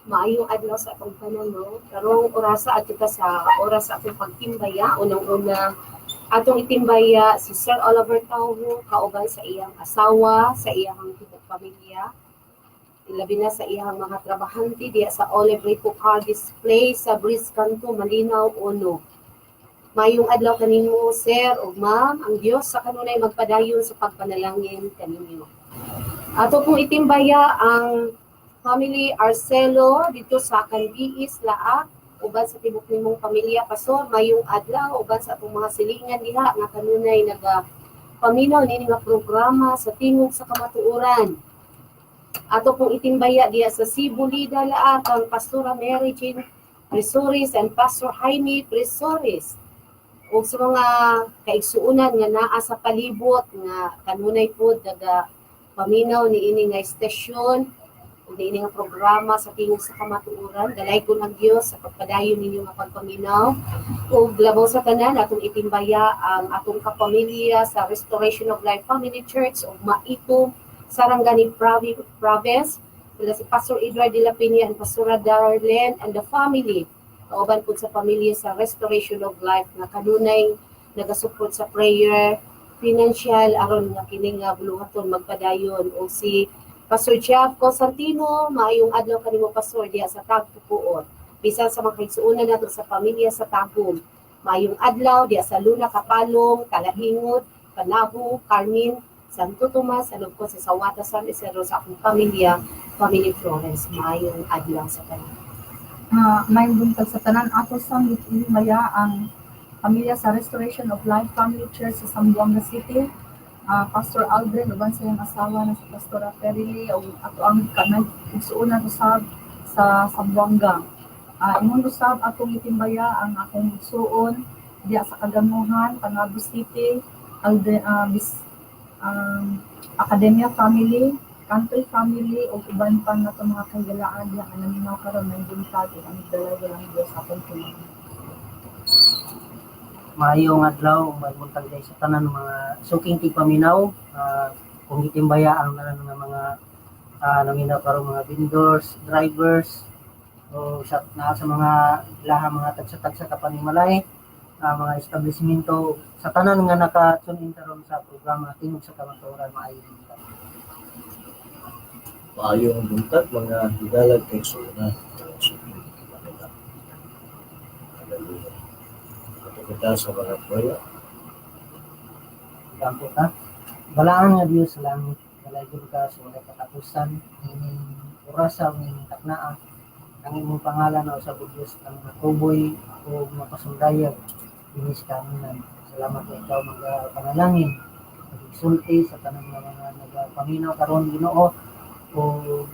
Maayong adlaw sa atong tanan, no. Karong orasa, adto ta sa oras sa atong pagtimbaya. Unang-una, atong itimbaya si Sir Oliver Tauho kauban sa iyang asawa, sa iyang tibuok pamilya. Ilabi na sa iyang mga trabahante diya sa Olive Rico Car Display sa Bridge Kanto, Malinao, Uno. Maayong adlaw kaninyo, sir ug ma'am. Ang Dios sa kanunay magpadayon sa pagpanalangin kaninyo. Ato pong itimbaya ang family Arcelo dito sa Candiis, Laak, uban sa tibok nimong pamilya, Pastor. Mayong adlaw uban sa atong mga silingan diha nga kanunay naga paminaw nini nga programa sa Tingog sa Kamatuoran. Ato pong itimbaya diha sa Cebu Lida, Laak, ang Pastora Mary Jane Presores and Pastor Jaime Presores ug sa mga kaigsuonan nga naa sa palibot nga kanunay pod naga paminaw niini nga istasyon ug niini nga programa sa Tingog sa Kamatuoran. Dalaygon ang Dios sa pagpadayon ninyo nga pagpaminaw. Ug labaw sa tanan, atong itimbaya ang atong kapamilya sa Restoration of Life Family Church ug Maitum, Sarangani Province. Sila si Pastor Edward de la Peña and Pastora Darlene and the family, kauban pud sa pamilya sa Restoration of Life nga kanunay nagasupport sa prayer, financial, aron nga kini nga buluhaton magpadayon. O si Pastor Jeff Constantino, maayong adlaw kanimo, Pastor, diha sa Tagpupuot. Bisan sa mga kaigsuonan nato sa pamilya sa Tagum, maayong adlaw diha sa Luna, Kapalong, Talahingod, Panahu, Carmen, Santo Tomas, and of course sa Sawata, San Isidro, sa akong pamilya, Family Florence. Maayong adlaw sa tanan. Maayong buntag sa tanan. Ato sang gitimbaya ang pamilya sa Restoration of Life Family Church sa Zamboanga City. Pastor Aldrin uban sa iyang asawa na si Pastora Ferily ug ato ang kanay igsuonan usab sa Zamboanga. Ingon usab atong itimbaya ang akong igsuon diya sa Kagamuhan, Panabo City, Alde, bis, Academia Family, Country Family ug uban pa nga mga kahigalaan diha nga naminaw karon. Maayong buntag ug ang dalaygon ang Dios sa atong kinabuhi. Maayong adlaw, maayong buntag diay sa tanan mga suking tigpaminaw. Kung gitimbaya ang tanan nga mga naminaw karon, mga vendors, drivers, o sa na sa mga laha mga tagsa-tagsa ka panimalay, mga establishmento, sa tanan nga naka-tune in karon sa programa Tingog sa Kamatuoran, maayong buntag. Maayong buntag, mga higalag kaigsuonan, mga suking tigpaminaw. Hallelujah. Adto kita sa mga pruweba. Gampo ta. Balaan nga Dios sa langit, dalaygon ka sa walay katapusan, ining orasa ug ining taknaa, ang imong pangalan o sa Diyos ang matuboy o mapasundayag dinhi sa kanginan. Salamat nga ikaw magapanalangin, nagsulti sa tanang nga mga nagapaminaw karon, Ginoo, ug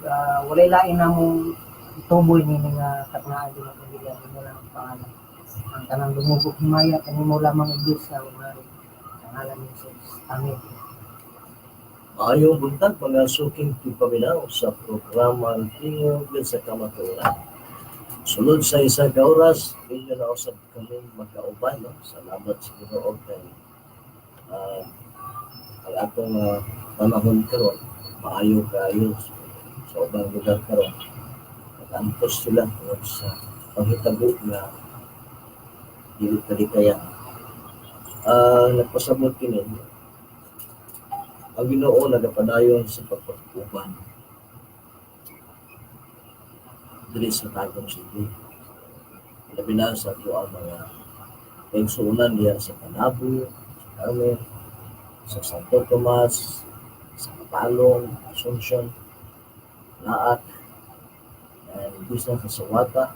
walay lain namong ituboy nini nga taknaa, Ginoo, kundi ang imo lang ang pangalan. Ang tanang dumugok himaya kanimo lamang, o Diyos sa umari. Sa ngalan ni Jesus. Amen. Maayong buntag, mga suking tigpaminaw sa programa Tingog sa Kamatuoran. Sulod sa 1 ka oras, inyo na usab kami magkauban. No? Salamat sa Ginoo kay ang atong panahon karon maayo kaayo sa ubang lugar karon. Nag-antos sila tungod sa panghitabo nga dili kalikayan. Nagpasabot kini, ang Ginoo nagapadayon sa pagpag-uban diri sa Tagum City. Labi na sa ato ang mga kaigsuonan diha sa Panabo, sa Carmen, sa Santo Tomas, sa Kapalong, Asuncion, Laak, and bisan sa Sawata,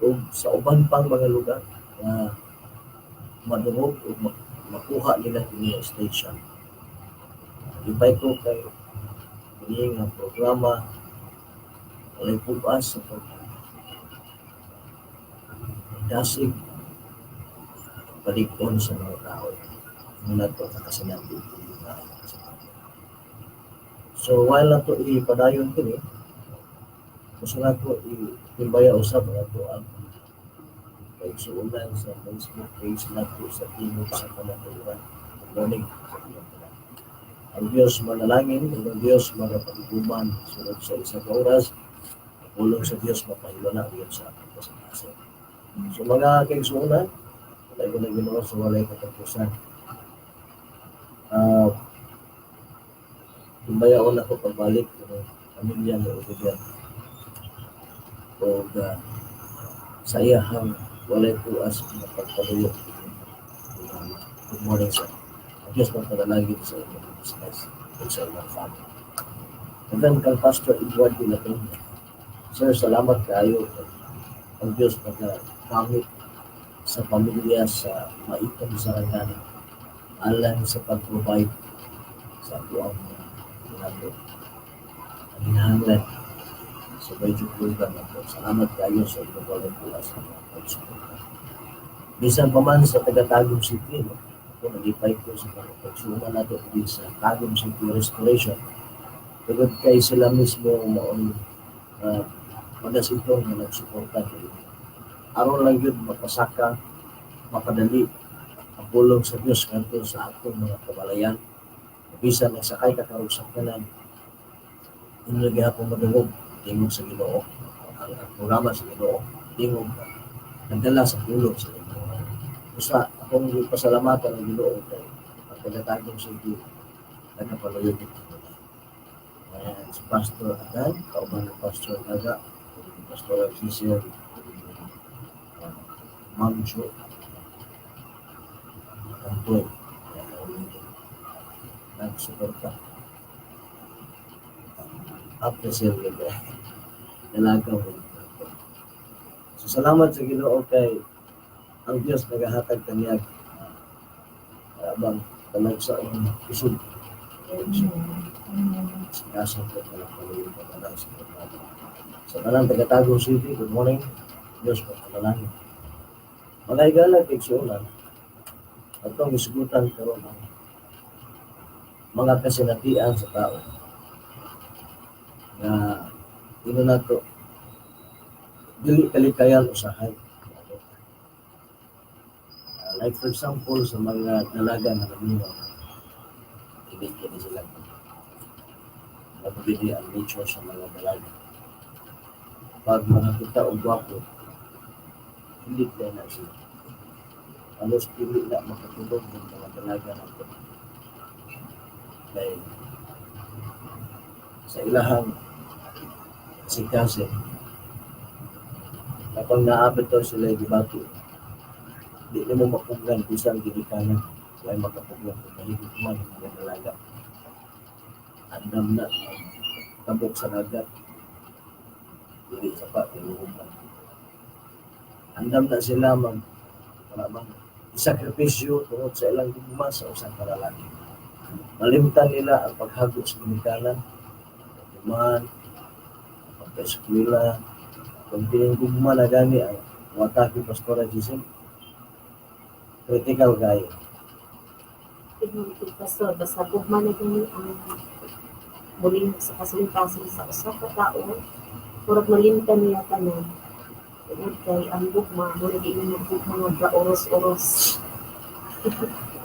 ug sa uban pang mga lugar nga madungog ug makuha nila kini nga station. Lipay ko kay kini nga programa walay pug-as sa pagdasig palig-on sa mga tao muna to nakasinati nga. So while nato ipadayon kini, gusto nako itimbaya usab ang ato ang kaigsuonan sa Facebook page nato sa Tingog sa Kamatuoran. Good morning sa inyong tanan. Ang Diyos manalangin ug ang Diyos magapag-uban. Sulod sa 1 ka oras. Pulong sa Dios mapahiluna yun sa atong kasing. So mga kaigsuonan, walay ko na Ginoo sa walay katapusan. Kumbayaon ako pagbalik ng pamilya ni Oliver o sa iyahang walay puas nga pagpaluyo. Good morning, sir. Ang Diyos magpadalangin sa inyong business ug sa inyong family. Daghang kang Pastor Edward de la Peña. Sir, salamat kaayo. Ang Diyos nagagamit sa pamilya sa Maitom Sarangani alang sa pag-provide sa ato ang mga ginagawa. Ang hinahanglan sa radio program ato. Salamat kayo sa inyong walay pulas sa mga pagsuporta. Bisan pa man sa taga Tagum City, no? Ako nalipay ko sa pagsuman nato diri sa Tagum City Restoration. Tungod kay sila mismo maoy magasitong nga nagsuporta kay aron lang yun mapasaka, mapadali ang pulong sa Dios ngadto sa atong mga kabalayan. Bisan nagsakay ka karong sakyanan, inyo gihapon madungog tingog sa Ginoo, ang programa sa Ginoo, tingog nagdala sa pulong sa Ginoo. Usa akong gipasalamatan ang Ginoo kay ang taga-Tagum City nagapaluyod dito. And si Pastor Adan, kauban ni Pastor Gaga, Pastor Cecil, Ma'am Jo, Kantoy, nagsuporta. Appreciate ko dalaga mo. So salamat sa Ginoo kay ang Dios nagahatag kanyag abang talag sa ang kusog. Sikaso ko pala pala pala sa programa. Sa tanang taga-Tagum City, good morning. Diyos magpanalangin. Mga higala kaigsuonan, atong gisgutan karon ang mga kasinatian sa tao nga ino nato dili kalikayan usahay. Like for example, sa mga dalaga nga naminaw, hindi kini sila mabili ang nature sa mga dalaga. Pag makakita og gwapo, hindi kaya na sila. Halos dili na makatulog ng mga dalaga na ito. Kay sa ilahang kasing-kasing, kapag naabot to sila gibati, di nimo mapugnan bisan gidikanan, walay makapugnan kung mahigit man ang mga dalaga. Andam na tabok sa dagat, dili sa pa tinuod na. Andam na sila mag wala bang isakripisyo tungod sa ilang gugma sa usa ka lalaki. Malimtan nila ang paghago sa ginikanan, pagtuman, pagka-eskwela, kung kining gugma na gani ang wataki, Pastora Giselle, critical kayo. Tinuod, Pastor, basta gugma na gani ang muling sa kasing-kasing sa usa ka tawo, murag malimtan niya tanan. Tungod kay ang gugma, murag ingon nga gugma nga oros-oros.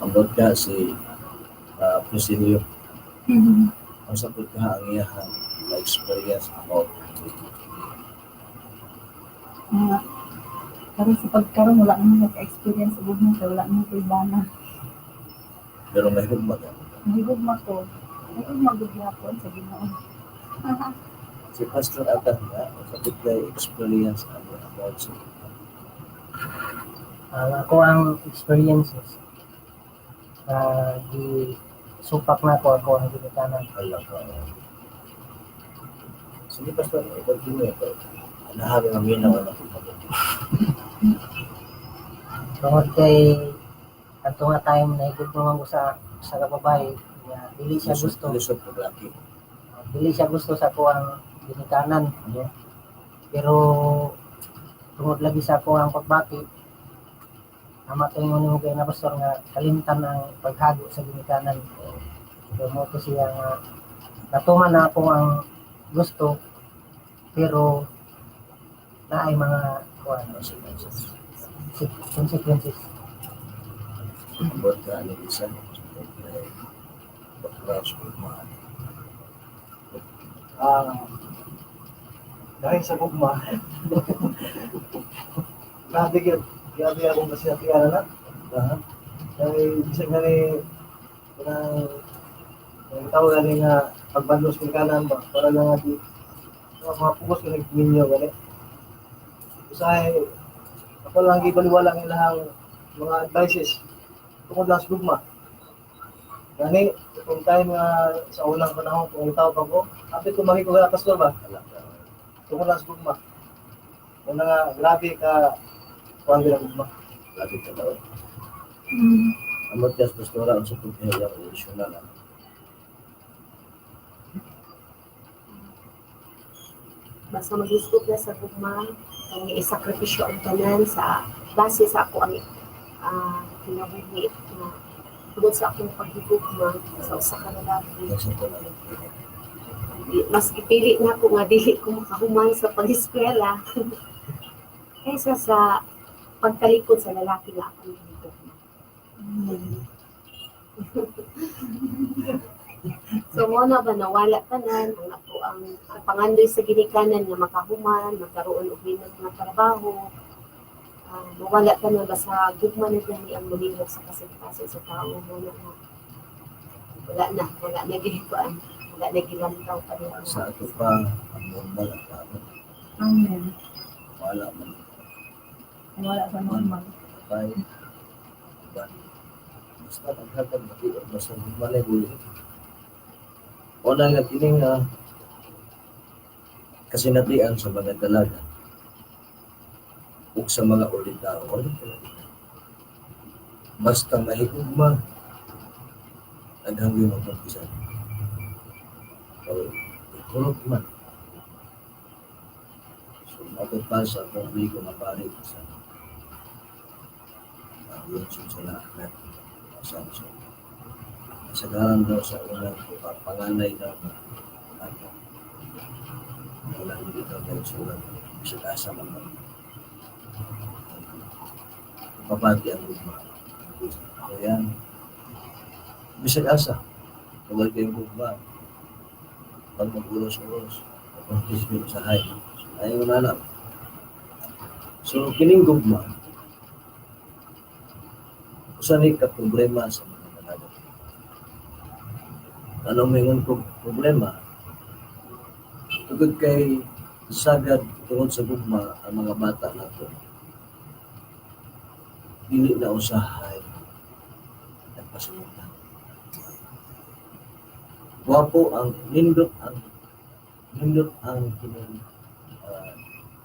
Ambot ka si Priscilio, ang sapot ka ang iyahang na experience about Nga, karon sa pagkaron wala naman naka-experience sa gugma kay wala naman ko'y bana. Pero may hugma ka. Nahigugma ko. Nahigugma gud gihapon sa Ginoo. Si Pastor Atan nga, ang sapot kay experience ano about sa Ang ako ang experiences gi supak na ko ako ang ginikanan. Ala ka. Sige, Pastor, i-continue ito. Anahabi ang minaw na kung Tungod kay adto nga time nahigugma man ko sa babae nga dili siya gusto. Lisod po laki. Dili siya gusto sa ako ang ginikanan. Ano? Pero tungod lagi sa ako ang pagbati, tama to yung mo kay na, Pastor, nga kalimtan ang paghago sa ginikanan. So mo to siya nga natuman na ako ang gusto, pero naay mga kuan Consequences. Consequences. Ambot ka ani isa. Background sa gugmaan. Ah, Dahil sa gugma. Grabe gyud. Grabe akong kasinatian na. Aha. Dahil bisag gani kanang ang tao gani nga pagbandos kung kanan ba para lang nga di mga mga pugos kung nagminyo gani. Usahay ako lang gibaliwala ang ilahang mga advices tungod lang sa gugma. Gani, kung time nga sa unang panahon kung tao pa ko, apit ko makikuha pastor ba? Wala ka. Tungod lang sa gugma. Una nga, grabe ka kuan ang gugma. Grabe ka daw. Amot kas pastora ang sa pagkahiyang original. Ah. Basta maghisgot na sa gugma, ang isakripisyo ang tanan sa base sa ako ang kinabuhi na tungod sa akong paghigugma sa usa ka lalaki. Nasa ko na lang. Mas gipili na ako nga dili ko makahuman sa pag-eskwela kaysa sa pagtalikod sa lalaki nga akong gihigugma. So mo na ba nawala tanan ang ako ang pangandoy sa ginikanan nga makahuman, magkaroon og hinang nga trabaho. Mawala tanan basta gugma na gani ang molihok sa kasing-kasing sa tao mo na nga. Wala na gihikuan, wala na gilantaw pa niya. Sa ato pa, ang normal ang tao. Amen. Wala man. Wala sa normal. Patay. Diba? Basta naghatag matiod, basta gugma na buhi. Una nga kining kasinatian sa mga dalaga ug sa mga ulitaw. Basta mahigugma, daghang gyud magpagpisan. O ikulot man. So, mabot pa sa akong amigo nga pare sa lungsod sa Lahat. Sa so, kasagaran daw sa unang panganay daw na bata. Wala hindi daw dahil sa unang bisag asa man man. Papati ang gugma. Ako yan. Bisag asa. Wala kayong gugma. Pag mag-uros-uros, pag sa hay. Ayaw na lang. So, kining gugma, usa ni ka problema sa mga dalaga. Ano mingon ko problema? Tugod kay sagad tungod sa gugma ang mga bata nato. Dili na usahay nagpasunod na. Gwapo ang nindot ang kining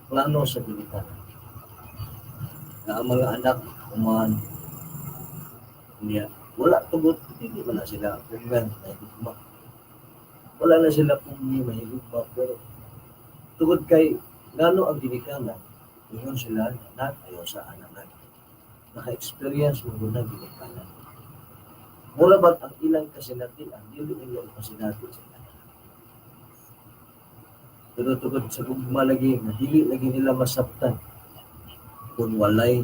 plano sa ginikanan. Na ang mga anak human niya wala tugot, hindi man na sila pugnan mahigugma. Wala na sila pugni mahigugma, pero tugod kay ngano ang ginikanan, ingon sila anak ayaw sa anakan. Naka-experience mo na ginikanan. Mura ba't ang ilang kasinatian, dili nila kasinati sa ilang anak. Pero tugod sa gugma lagi, na dili lagi nila masabtan. Kung walay,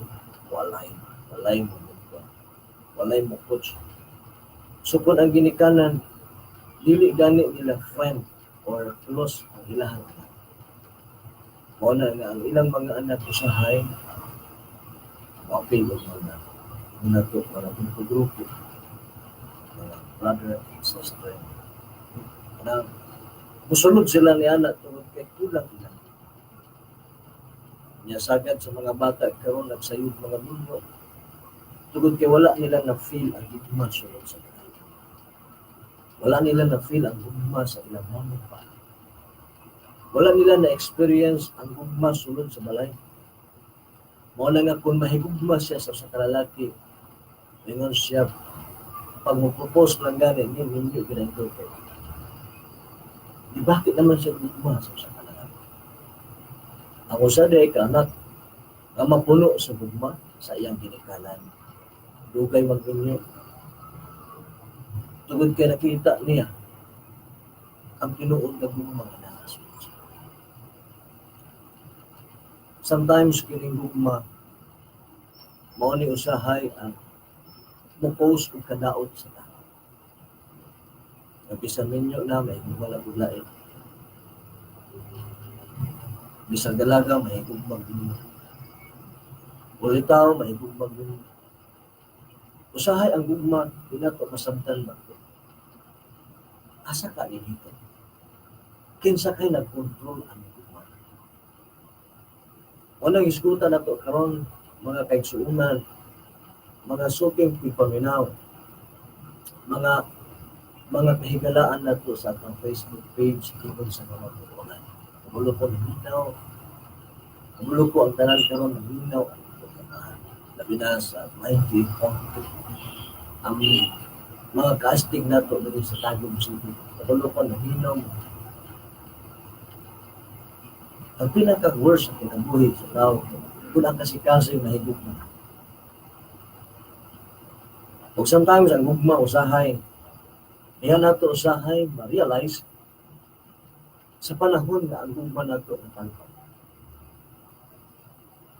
walay, walay mo gugma, walay mo coach. So kung ang ginikanan, dili gani nila friend or close ang ilahang anak. Mao na nga ang ilang mga anak usahay, maapil og mga nato, mga grupo-grupo, mga brother and sister. Kanang musulod sila ni anak tungod kay kulang ilang. Nya sagad sa mga bata karon nagsayod mga mundo tungod kay wala nila na feel ang gugma sulod sa kanila. Wala nila na feel ang gugma sa ilang mama pa. Wala nila na experience ang gugma sulod sa balay. Mao na nga kung mahigugma siya sa usa ka lalaki, ingon siya pag mo-propose lang gani ni minyo gyud ang kay. Di bakit naman siya gugma sa usa ka lalaki? Ako sa day ka anak nga mapuno sa gugma sa iyang ginikanan. Dugay magminyo. Tungod kay nakita niya ang tinuod nga gugma nga naa sa Diyos. Sometimes kining gugma mao ni usahay ang mukos og kadaot sa tao. Nga bisan minyo na may gugma lang og lain. Bisag dalaga, mahigugma gyud mo. Ulitaw, mahigugma gyud mo. Usahay ang gugma, di nato masabtan ba? Asa ka dito? Kinsa kay nagkontrol ang gugma? Unang isgutan nato karon, mga kaigsuonan, mga suking tigpaminaw, mga kahigalaan nato sa atong Facebook page tungkol sa kamatuoran. Kabalo ko naminaw, kabalo ko ang tanan karon naminaw ang pagkakahan. Labi na sa 98.2 ang mga casting nato diri sa Tagum City. Kabalo ko naminaw mo. Ang pinaka-worst sa kinabuhi sa tao, kung ang kasing-kasing nahigugma. Ug sometimes ang gugma usahay, diha nato usahay ma-realize sa panahon nga ang gugma nato natalpaw.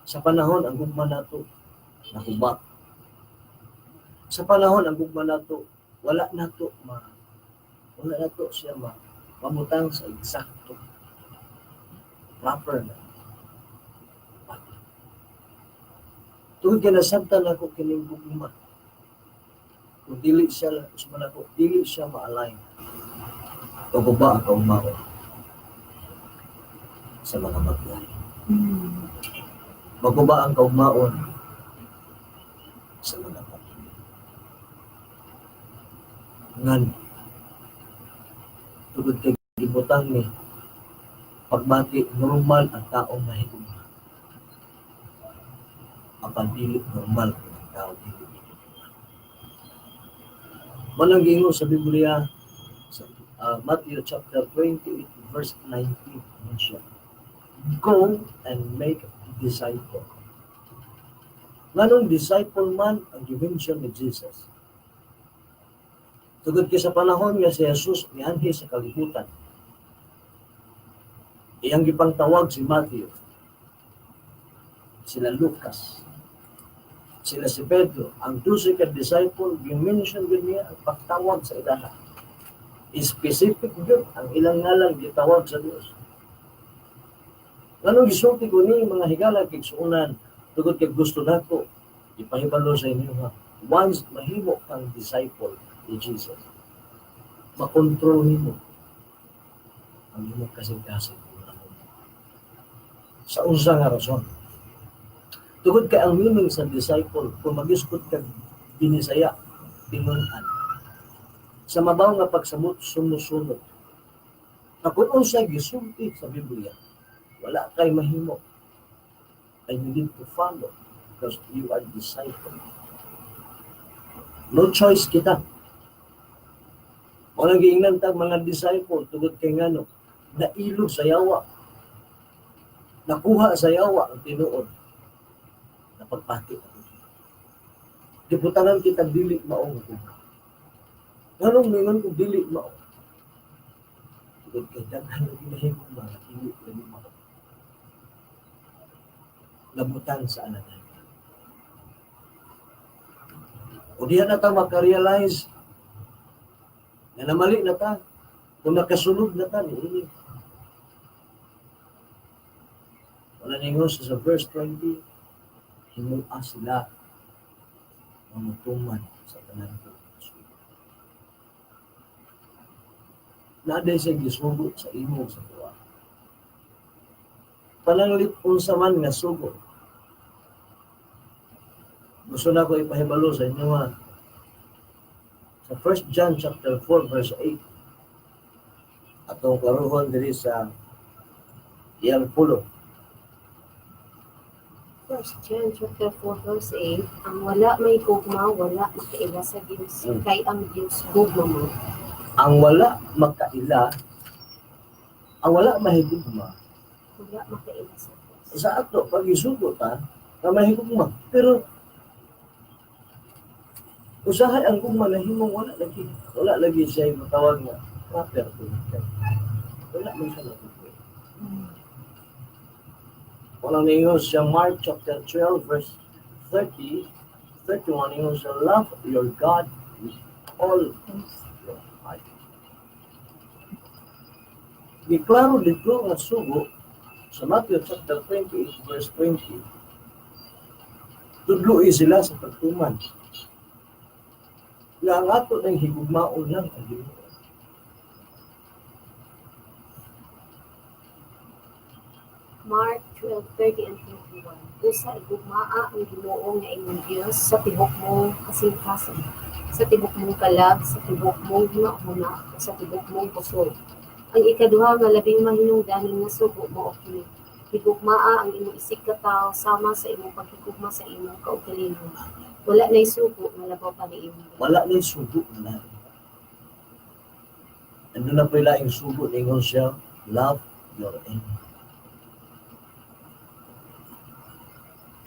Sa panahon ang gugma nato nahuba. Sa panahon ang gugma nato wala nato siya ma mamutang sa eksakto proper na. Tungod kay nasabtan nako kining gugma. Kung dili siya, usman ako, dili siya ma-align. O ba ang kaugmaon sa mga bagay? Maguba ang kaugmaon sa mga bagay. Ngan, tungod kay gibutang ni pagbati normal ang taong mahigugma. Apan dili normal ang tao dili mahigugma. Manang giingon sa Biblia sa Matthew chapter 28 verse 19, ano siya? "Go and make disciple." Nganong disciple man ang gimension ni Jesus? Tungod kay sa panahon nga si Jesus mianhi sa kalibutan, iyang gipangtawag si Matthew, sila Lucas, sila si Pedro, ang 12 ka disciple, gimension gud niya ang pagtawag sa ilaha. Specific gyud ang ilang ngalan gitawag sa Dios. Nganong gisulti ko ni, mga higala kaigsuonan? Tungod kay gusto nako ipahibalo sa inyo ha. Once mahimo kang disciple ni Jesus, makontrol nimo ang imong kasing-kasing. Sa unsa nga rason? Tungod kay ang meaning sa disciple, kung mag-iskot kag Binisaya, tinun-an. Sa mabaw nga pagsabot, sumusunod. Na kung unsa gisulti sa Biblia, wala kay mahimo. And you need to follow because you are disciple. No choice kita. Walang giingnan tag mga disciple tungod kay ngano, nailog sa yawa. Nakuha sa yawa ang tinuod na pagpati. Gibutangan kita dili mao nga gugma. Nganong ningon ko dili mao? Tungod kay daghan na ginahigugma nga dili lagi mao. Nabutan sa alangan. O diha na ta makarealize na namali na ta kung nakasunod na ta niini. Wala ningon sa verse 20, himua sila mamutuman sa tanan ko. Naa siya gisugo sa imo sa tuwa. Pananglit unsa man nga sugo. Gusto na ko ipahibalo sa inyo ha. Sa 1 John chapter 4 verse 8, atong klaruhon diri sa iyang pulo. First John chapter 4 verse 8, ang wala may gugma, wala makaila sa Dios, kay ang Dios gugma mo. Ang wala makaila, ang wala mahigugma, Wala makaila sa Dios. Sa ato pag isugo ta nga mahigugma, pero usahay ang gugma nahimong wala lagi siya matawag nga proper kay wala man siya natukoy. Wala ningon siya Mark chapter 12 verse 30 31, ningon siya, "Love your God with all your heart." Giklaro dito nga sugo. Sa Matthew chapter 28 verse 20, tudloi sila sa pagtuman nga ang ato nang higugmaon lang ang Ginoo. Mark 12:30 and 31. Busa igugmaa ang Ginoo nga imong Dios sa tibok mong kasing-kasing, sa tibok mong kalag, sa tibok mong hunahuna, ug sa tibok mong kusog. Ang ikaduha nga labing mahinungdanon nga sugo mao kini: Higugmaa ang imong isigkatawo sama sa imong paghigugma sa imong kaugalingon. Wala nay sugo nga labaw pa niini. Wala na sugo na lain. Ano na po laing sugo ningon siya, "Love your enemy."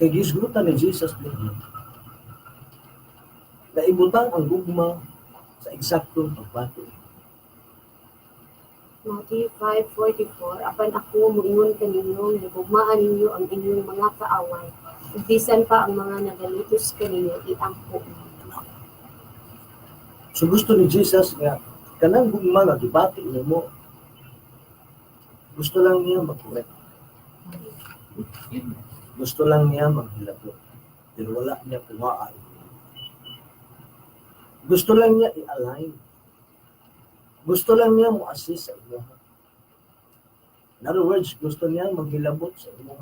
Kay gisgutan ni Jesus din na ibutang ang gugma sa eksaktong pagbati. Matthew 5:44. Apan ako moingon kaninyo nga gugmaa ninyo ang inyong mga kaaway, ug bisan pa ang mga nagalutos kaninyo, iampo ninyo. So gusto ni Jesus nga kanang gugma nga gibati nimo, gusto lang niya mag-correct. Gusto lang niya maghilabot. Pero wala niya kuhaan. Gusto lang niya i-align. Gusto lang niya mo-assist sa imo. In other words, gusto niya maghilabot sa imo.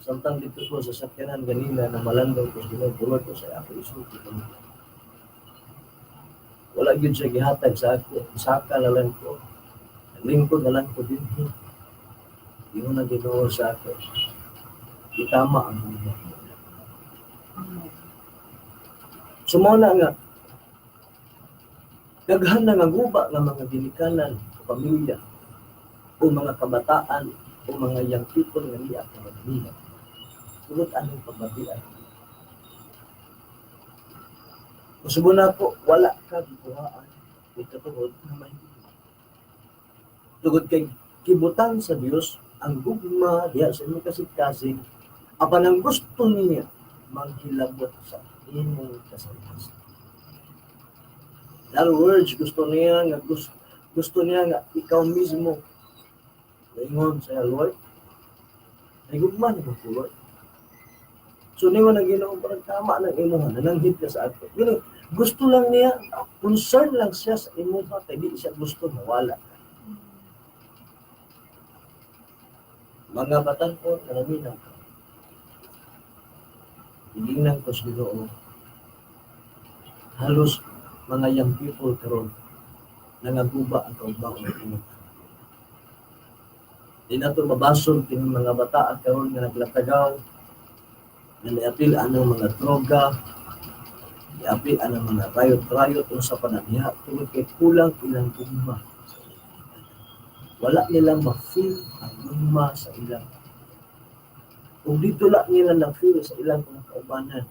Samtang dito ko sa sakyanan ganina na malandong ko sa Ginoo, bulat ko sa ako isulti ko. Wala gyud siya gihatag sa ako, saka na lang ko. Naglingkod na lang ko dinhi. Ingon na Ginoo sa ako. Itama ang gugma. So mao na nga daghan na nga guba nga mga ginikanan o pamilya o mga kabataan o mga young people nga niya karon niya. Tungod anong pagbatian. Usubo na po, wala ka gikuhaan ito tungod nga may gugma. Tungod kay kibutang sa Dios ang gugma diha sa imong kasing-kasing, apan ang gusto niya manghilabot sa imong kasing-kasing. In other words, gusto niya nga ikaw mismo maingon sa Lord, ay gugma ni ko, Lord. So ningon ang Ginoo, parang tama ng imuha, nananghid ka sa ato. Meaning, gusto lang niya, concern lang siya sa imuha, kay di siya gusto mawala. Mga batan-on, karaminaw ka. Higingnan ko sa Ginoo. Halos mga young people karon nangaguba ang kaugmaon kini. Di nato mabasol kini mga bata karon nga naglatagaw, nga niapil anang mga droga, niapil anang mga riot-riot unsa pa na niya, tungod kay kulang ilang gugma. Wala nila ma-feel ang gugma sa ilang. Ug dito la nila na-feel sa ilang mga kaubanan.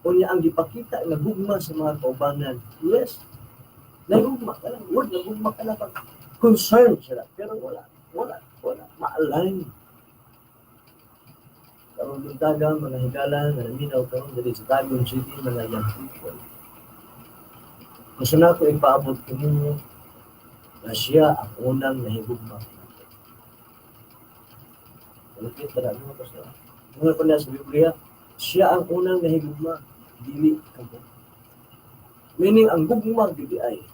Unya ang gipakita nga gugma sa mga kaubanan, yes, nagugma ka lang, word, nagugma ka lang, concern sila, pero wala, wala, wala, ma-align. Karong buntaga, mga higala, nga naminaw karon diri sa Tagum City, mga young people. Gusto na ako ipaabot kaninyo na siya ang unang nahigugma. Malupit ba na mo, Pastor? Mga pa niya sa Biblia, siya ang unang nahigugma, dili kamo. Meaning, ang gugma dili ay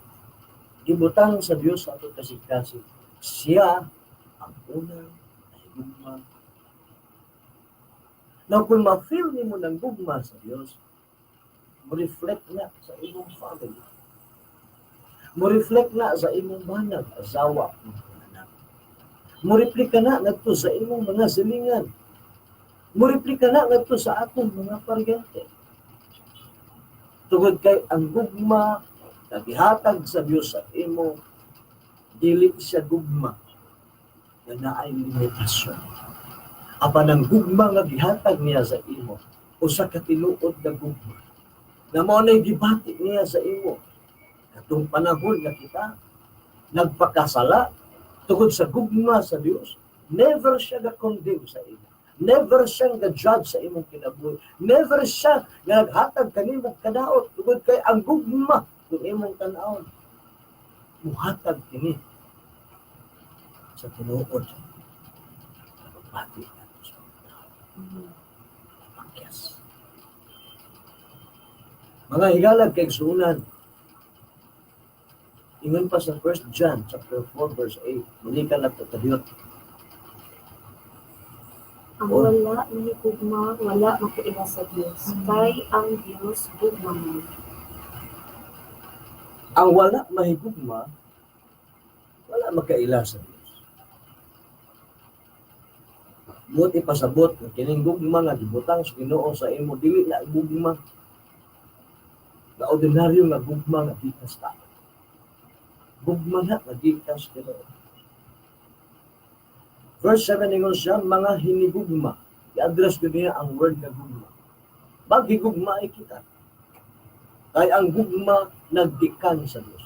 gibutang sa Dios sa atong kasing-kasing. Siya ang unang nahigugma. Now, kung ma-feel nimo ng gugma sa Dios, mo-reflect na sa imong family. Mo-reflect na sa imong banag, asawa, mga anak. Mo-reflect ka na ngadto sa imong mga silingan. Mo-reflect ka na ngadto sa atong mga paryente. Tungod kay ang gugma na gihatag sa Dios sa imo, dili siya gugma na naay limitasyon. Apan ang gugma nga gihatag niya sa imo, usa ka tinuod nga gugma, na mao nay gibati niya sa imo katong panahon nga kita nagpakasala. Tungod sa gugma sa Dios, never siya ga-condemn sa imo. Never siya ga-judge sa imong kinabuhi. Never siya nga naghatag kanimo kadaot, tungod kay ang gugma kung imong tan-awon muhatag kini Sa tinuod sa pagbati nato sa mga tao. Pakyas. Mga higalag kaigsuonan, ingon pa sa 1 John chapter 4 verse 8, muli ka na to kadiyot. Ang Oh. wala nahigugma, wala makaila sa Dios. Kay ang Dios gugma man. Ang wala mahigugma, wala makaila sa Dios. Buot ipasabot nga kining gugma nga gibutang sa Ginoo sa imo, dili na gugma nga ordinaryo nga gugma nga gikan sa tao. Gugma na nga gikan sa Ginoo. Verse 7, ingon siya, "Mga hinigugma." I-address ko niya ang word nga gugma. Maghigugma ay kita. Kay ang gugma naggikan sa Dios.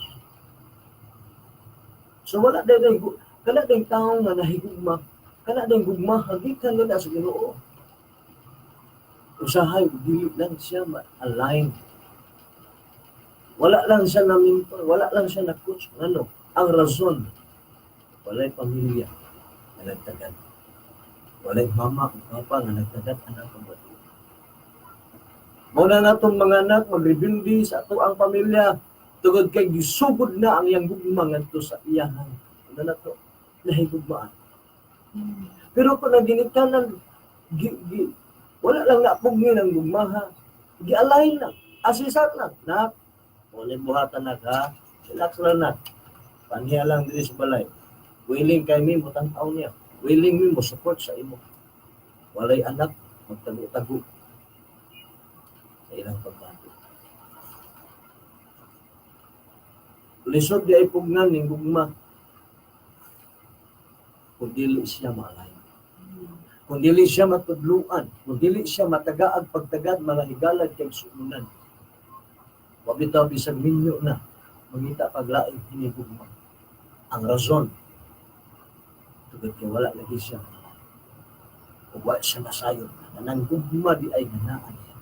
So wala din kana din tao nga nahigugma, kana din gugma hagikan nila sa Ginoo. Usahay dili lang siya ma-align. Wala lang siya na mentor, wala lang siya na coach. Ano? Ang rason, walay pamilya nga nagtagad. Walay mama o papa nga nagtagad anang pagbato. Mao na natong mga anak magrebelde sa ato ang pamilya tungod kay gisugod na ang iyang gugma ngadto sa iyahang ano na to, nahigugmaan. Pero kung naginikanan, gi, wala lang napugni ng gugmaha, gi-align lang, asisat lang, "Nak, wala buhatan, nak, ha, relax lang, nak, panhiya lang diri sa balay." Willing kay mi mo tan-aw niya, willing mi mo support sa imo. Walay anak magtago-tago sa ilang pagbati. Lisod di ay pugnan ning gugma kung dili siya maalay. Kung dili siya matudluan, kung dili siya matagaag pagtagad, mga higalag kaigsuonan. Wa bitaw bisag minyo na, mangita paglaing hinigugma. Ang rason, tungod kay wala lagi siya maalay. Ug wa siya masayon, kanang gugma di ay ganaan niya.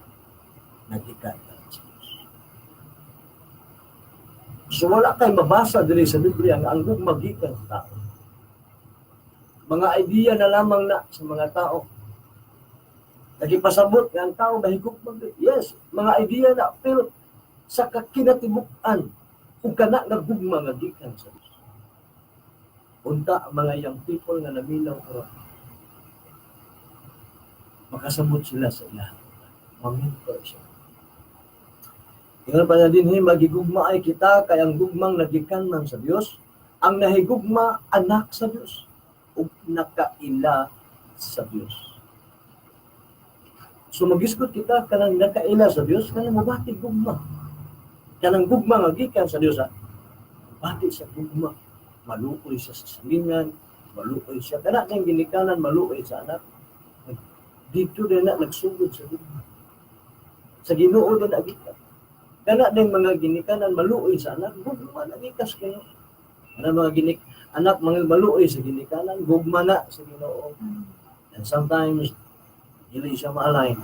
Nagikan sa Diyos. So wala kay mabasa diri sa Biblia nga ang gugma gikan sa tao. Mga idea na lamang na sa mga tao. Nagipasabot nga ang tao mahigugma. Yes, mga idea na, pero sa kakinatibuk-an ug kana nga gugma nga gikan sa Dios. Unta ang mga young people nga naminaw karon, makasabot sila sa ilang ma-mentor siya. Ingon pa na din, "Magigugma ay kita kay ang gugmang nagikan man sa Dios, ang nahigugma anak sa Dios ug nakaila sa Dios." So magisgot kita kanang nakaila sa Dios, kanang mabati gugma. Kanang gugma nga gikan sa Dios, ha. Mabati sa gugma. Maluoy siya sa silingan, maluoy siya. Kana kang ginikanan, maluoy sa anak. Dito din na nagsugod sa gugma. Sa Ginoo din na gikan. Kana din mga ginikanan maluoy sa anak, gugma na gikas kayo. Kana mga anak mga maluoy sa ginikanan, gugma na sa Ginoo. And sometimes dili siya ma-align.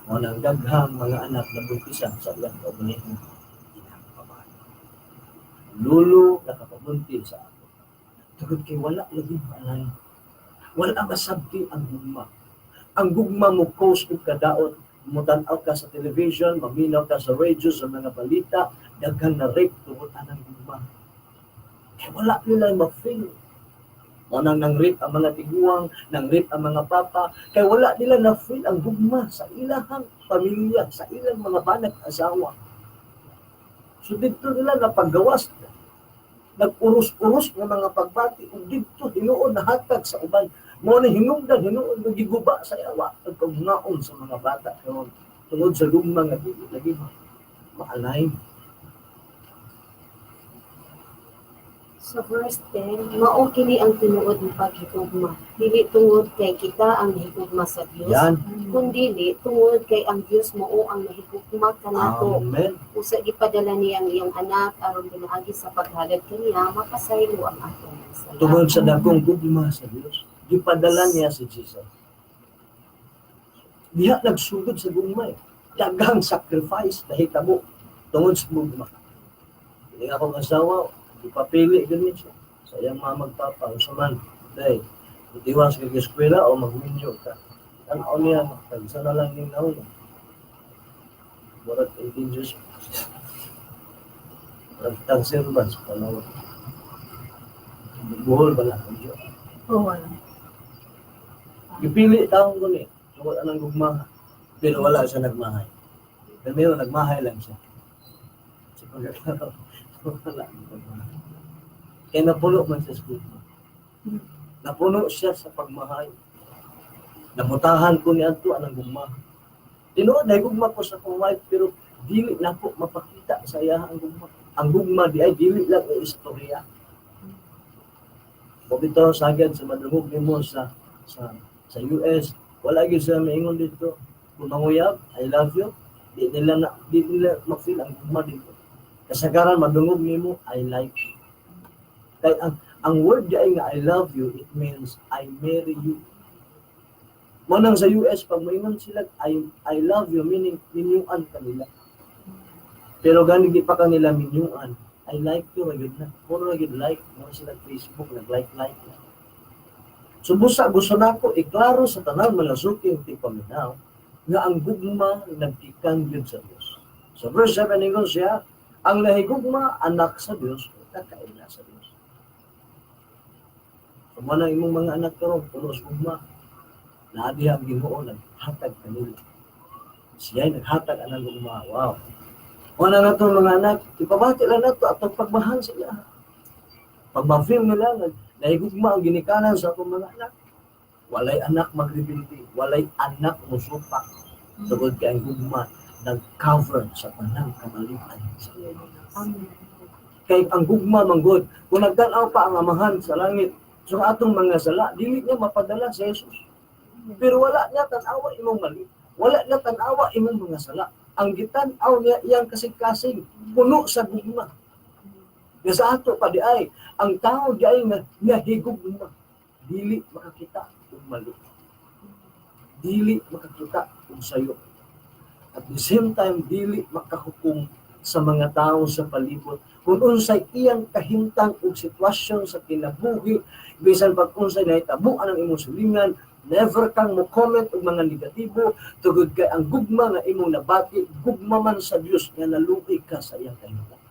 Mo nang daghang mga anak na buntisan sa iyang kaugalingon inang pamana. Lulo nakapabuntis sa ato. Tungod kay wala lagi ma-align. Wala masabti ang gugma. Ang gugma mo cause og kadaot. Mutan-aw ka sa television, maminaw ka sa radio, sa mga balita, daghan na rape tungod anang gugma. Kay wala nila ma-feel. Mo nang nang rape ang mga tiguang, nang rape ang mga papa, kay wala nila na-feel ang gugma sa ilahang pamilya, sa ilang mga banag asawa. So didto nila napagawas, nag-uros-uros nga mga pagbati ug didto hinuon nahatag sa uban. Mo ni hinungdan hinuon nga giguba sa yawa ang kaugnaon sa mga bata karon tungod sa gugma nga dili lagi ma-align. Sa verse 10, "Mao kini ang tinuod nga paghigugma. Dili tungod kay kita ang nahigugma sa Dios, Yan. kundili tungod kay ang Dios mao ang nahigugma kanato. Amen. Usa gipadala niya ang iyang anak aron pinaagi sa paghalad kaniya mapasaylo ang atong mga sala." Tungod sa dakong gugma sa Dios, gipadala niya si Jesus. Diha nagsugod sa gugma eh. Daghang sacrifice nahitabo tungod sa gugma. Hindi akong asawa, ipapili ganun siya. Sa iyang mama ug papa, unsa man, day, itiwas kag eskwela o magminyo ka. Tan-aw niya, tagsa na lang ning nauna. Murag 18 years. Murag cancer ba sa panahon. Buhol ba na? Oh, wala. Gipili taong ko ni, tungod anang gugma. Pero wala siya nagmahay. Pero nagmahay lang siya. Sa pagkaklaro, wala nagmahay. Kaya napuno man siya sa gugma. Napuno siya sa pagmahay. Nabutahan ko ni adto anang gugma. Tinuod na gugma ko sa akong wife, pero dili nako mapakita sa iya ang gugma. Ang gugma di ay dili lang ang istorya. O bitaw sagad sa madungog nimo sa US, wala gyud sila maingon dito. Kung manguyab, I love you, di nila ma-feel ang gugma dito. Kasagaran madungog nimo, I like you. Kay ang word di ay nga I love you, it means I marry you. Mo nang sa US pag maingon sila I love you, meaning minyuan kanila. Pero gani di pa kanila minyuan, I like you ra gyud na. Puro ra gyud like mo sila Facebook nag-like like na. So busa gusto nako iklaro sa tanan mga suking tigpaminaw nga ang gugma naggikan gyud sa Dios. Sa verse 7 ingon siya, ang nahigugma anak sa Dios, nakaila sa Dios. So mo nang imong mga anak karon puno sa gugma, naa diha ang Ginoo naghatag kanila. Siya naghatag anang gugma. Wow. Mo na nga itong mga anak, ipabati lang nato atong pagmahal sa iya. Pag ma-feel nila, nahigugma ang ginikanan sa atong mga anak. Walay anak magrebelde, walay anak musupak. Tungod kay ang gugma nag-cover sa tanang kamalian sa iya. Amen. Kay ang gugma manggod, kung nagtan-aw pa ang Amahan sa langit, so ang atong mga sala, dili niya mapadala sa Jesus. Pero wala niya tan-awa imong mali. Wala niya tan-awa imong mga sala. Ang gitan-aw niya iyang kasing-kasing, puno sa gugma. Nga sa ato pa di ay, ang tao di ay nga nahigugma, dili makakita og mali. Dili makakita og sayo. At the same time, dili makahukom sa mga tao sa palibot. Kung unsay iyang kahimtang og sitwasyon sa kinabuhi, bisan pag unsay nahitabuan ang imong silingan, never kang mo comment og mga negatibo tungod kay ang gugma nga imong nabati, gugma man sa Dios nga naluoy ka sa iyang kahimtang.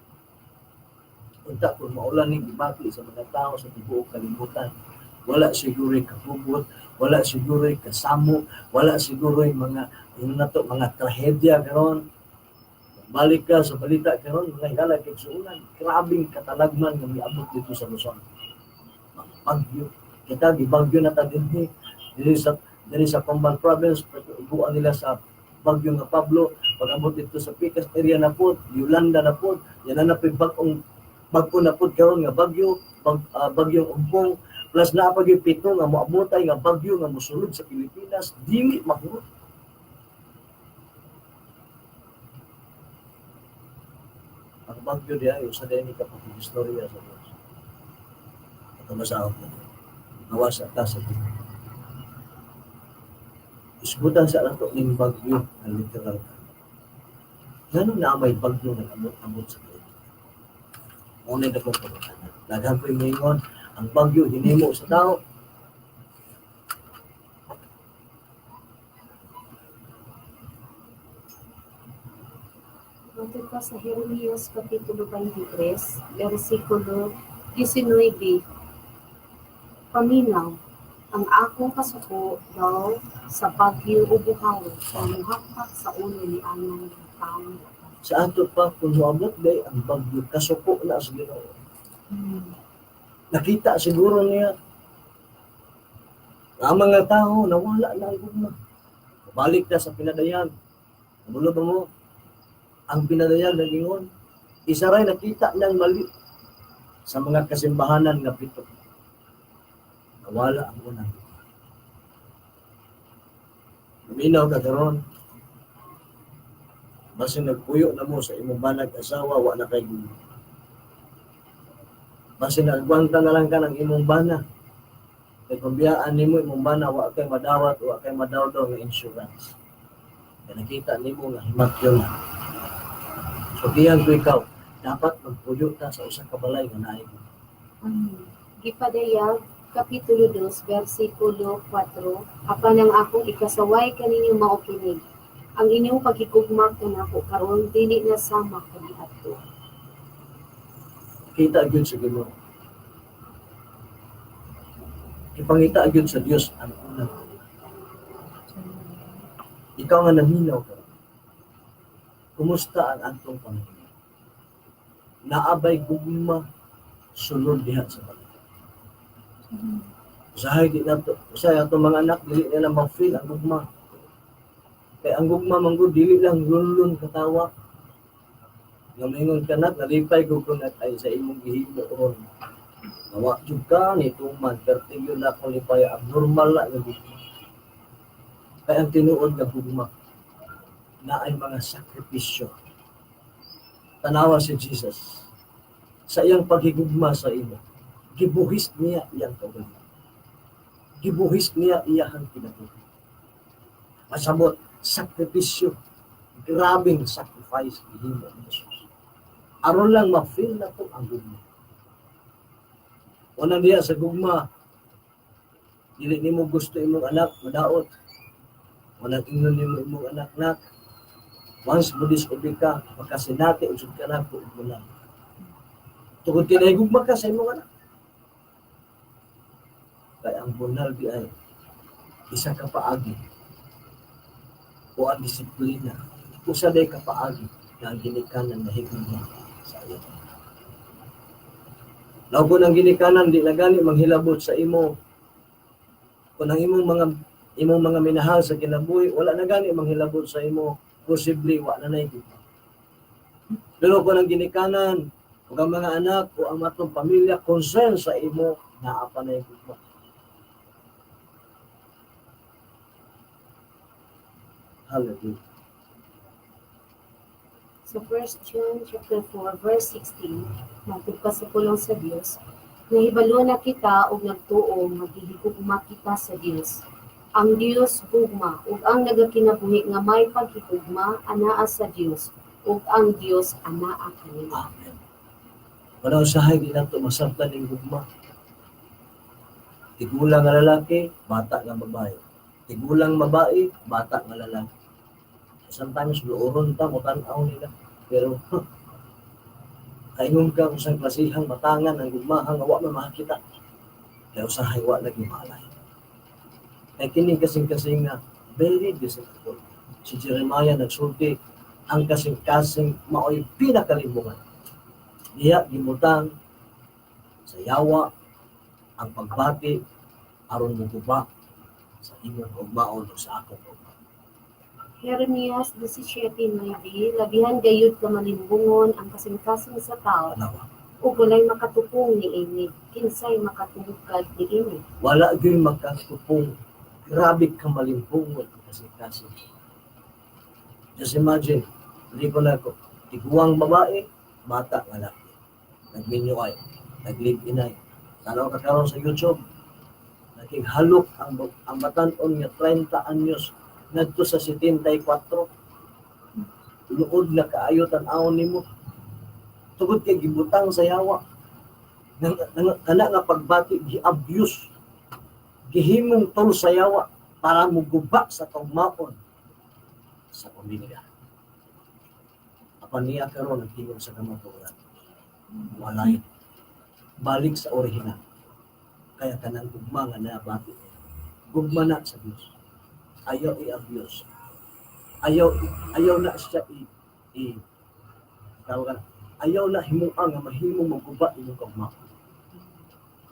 Unta kung maulan ning gibati sa mga tao sa tibuok kalibutan, wala siguro'y kapubot, wala siguro'y kasamo, wala siguro'y mga yun na to, mga trahedya karon. Balik ka sa balita karon, mga higala kay suunan, grabing katalagman nga miabot dito sa Luzon. Mga bagyo, kita gibagyo na ta dinhi diri sa Pamban Province, iguan nila sa bagyo nga Pablo, pag-abot dito sa Pikas area na po, Yolanda na po, yan na na bagong bag-o na po karon nga bagyo, bagyong Umpong, plus naa pa gyud pito nga moabotay nga bagyo nga mosulod sa Pilipinas, dili mahurot. Ang bagyo diha usa diha ni kapag istorya sa Dios. Ato masahod na. Gawas ta sa Ginoo. Isgutan sa nato ning bagyo nga literal. Ngano na may bagyo nga amot-amot sa Pilipinas? Ngunit akong pangutana. Daghan ko'y moingon, ang bagyo hinimo sa tao. Matod pa sa Jeremias Kapitulo 23, versikulo 19. Paminaw, ang akong kasuko daw sa bagyo o buhawi o muhakpak sa ulo ni anang tawo. Sa ato pa, kung moabot day ang bagyo, kasuko na sa Ginoo. Nakita siguro niya ang mga tao nawala na ang gugma. Balik na sa pinadayag. Nabulo ba mo? Ang pinadayag ng ingon, isa ray nakita niyang mali sa mga kasimbahanan nga pito. Nawala ang unang. Luminaw ka karon. Basin nagpuyo na mo sa imong banag asawa, wa na kay gugma. Basin nagwanta na lang ka ng imong bana. Kay kung biyaan nimo imong bana, wa kay madawat, wa kay madawdaw nga insurance. Kay nakita nimo nga himatyon na. So diyan ko ikaw, dapat magpuyo ta sa usa ka balay nga naay gugma. Gipadayag Kapitulo 2, versikulo 4, "Apan ang akong ikasaway kaninyo mao kini: ang inyong paghigugma kanako karon dili na sama kaniadto." Kita gyud sa Ginoo. Ipangita gyud sa Dios ang unang. Ikaw nga naminaw ka. Kumusta ang atong panginoon? Naa bay gugma sulod diha sa balay? Usahay di nato, usahay atong mga anak dili nila ma-feel ang gugma. Kay ang gugma man gud dili lang lunlun katawa. Nga maingon ka na, "Nalipay ko kun at ay sa imong gihimo ron. Nawa jud ka ni tuman, perti yun na akong lipay," abnormal na nga gugma. Kay ang tinuod nga gugma naay mga sakripisyo. Tanawa si Jesus sa iyang paghigugma sa imo. Gibuhis niya iyang kaugalingon. Gibuhis niya iyang kinabuhi. Masabot, sakripisyo. Grabing sacrifice gihimo ni Jesus. Aron lang ma-feel na to ang gugma. Unang diya sa gugma, dili nimo gusto imong anak madaot. Unang ingnon nimo imong anak, "Nak, once mo disobey ka, makasinati usod ka na ug bulan." Tungod kay nahigugma ka sa imong anak. Kay ang bunal di ay isa ka paagi o ang disiplina. Usa day ka paagi nga ang ginikanan nahigugma sa iyo. Law kung ang ginikanan di na gani manghilabot sa imo, kung ang imong mga minahal sa kinabuhi wala na gani manghilabot sa imo, posible wa na nay gugma. Pero kung ang ginikanan ug ang mga anak o ang atong pamilya concern sa imo, naa pa nay gugma. Hallelujah. Sa 1 John chapter 4 verse 16, matod pa sa pulong sa Dios, "Nahibalo na kita og nagtuo nga gihigugma kita sa Dios. Ang Dios gugma, ug ang nagakinabuhi nga may paghigugma anaa sa Dios, ug ang Dios anaa kanila." Amen. Wala usahay di nato masabtan ning gugma. Tigulang nga lalaki, bata nga babae. Tigulang babae, bata nga lalaki. Sometimes luoron ta mo tan-aw nila. Pero kaingon ka usang klasihang matangan ang gugmahang nga wa man makakita. Kaya usahay wa lagi malay. Kay kini kasing-kasing nga very deceitful. Si Jeremiah nagsulti, ang kasing-kasing maoy pinakalimbungan. Diha gibutang sa yawa ang pagbati aron muguba sa imong kaugmaon o sa akong kaugmaon. Jeremias 17:9, "Labihan gayud ka malimbungon ang kasing-kasing sa tao Tanawa. Ug walay makatupong niini. Kinsay makatungkad niini?" Wala gyud makatupong. Grabe ka malimbungon ang kasing-kasing. Just imagine, hindi ko na ko, tiguang babae, bata nga laki. Nagminyo ay, nag-live-in ay. Tanaw ka karon sa YouTube, naging halok ang batan-on nga 30 anyos ngadto sa 74. Luod na kaayo tan-awon nimo. Tungod kay gibutang sa yawa. Nang, kana nga pagbati gi-abuse. Gihimong tool sa yawa para muguba sa kaugmaon sa pamilya. Apan niya karon nagtingog sa kamatuoran. Walay. Balik sa orihinal. Kaya kanang gugma nga nabati. Gugma na sa Dios. Ayaw i-abuse. Ayaw ayaw na siya i tawag ka na, ayaw na himuang nga mahimong maguba imong kaugmaon.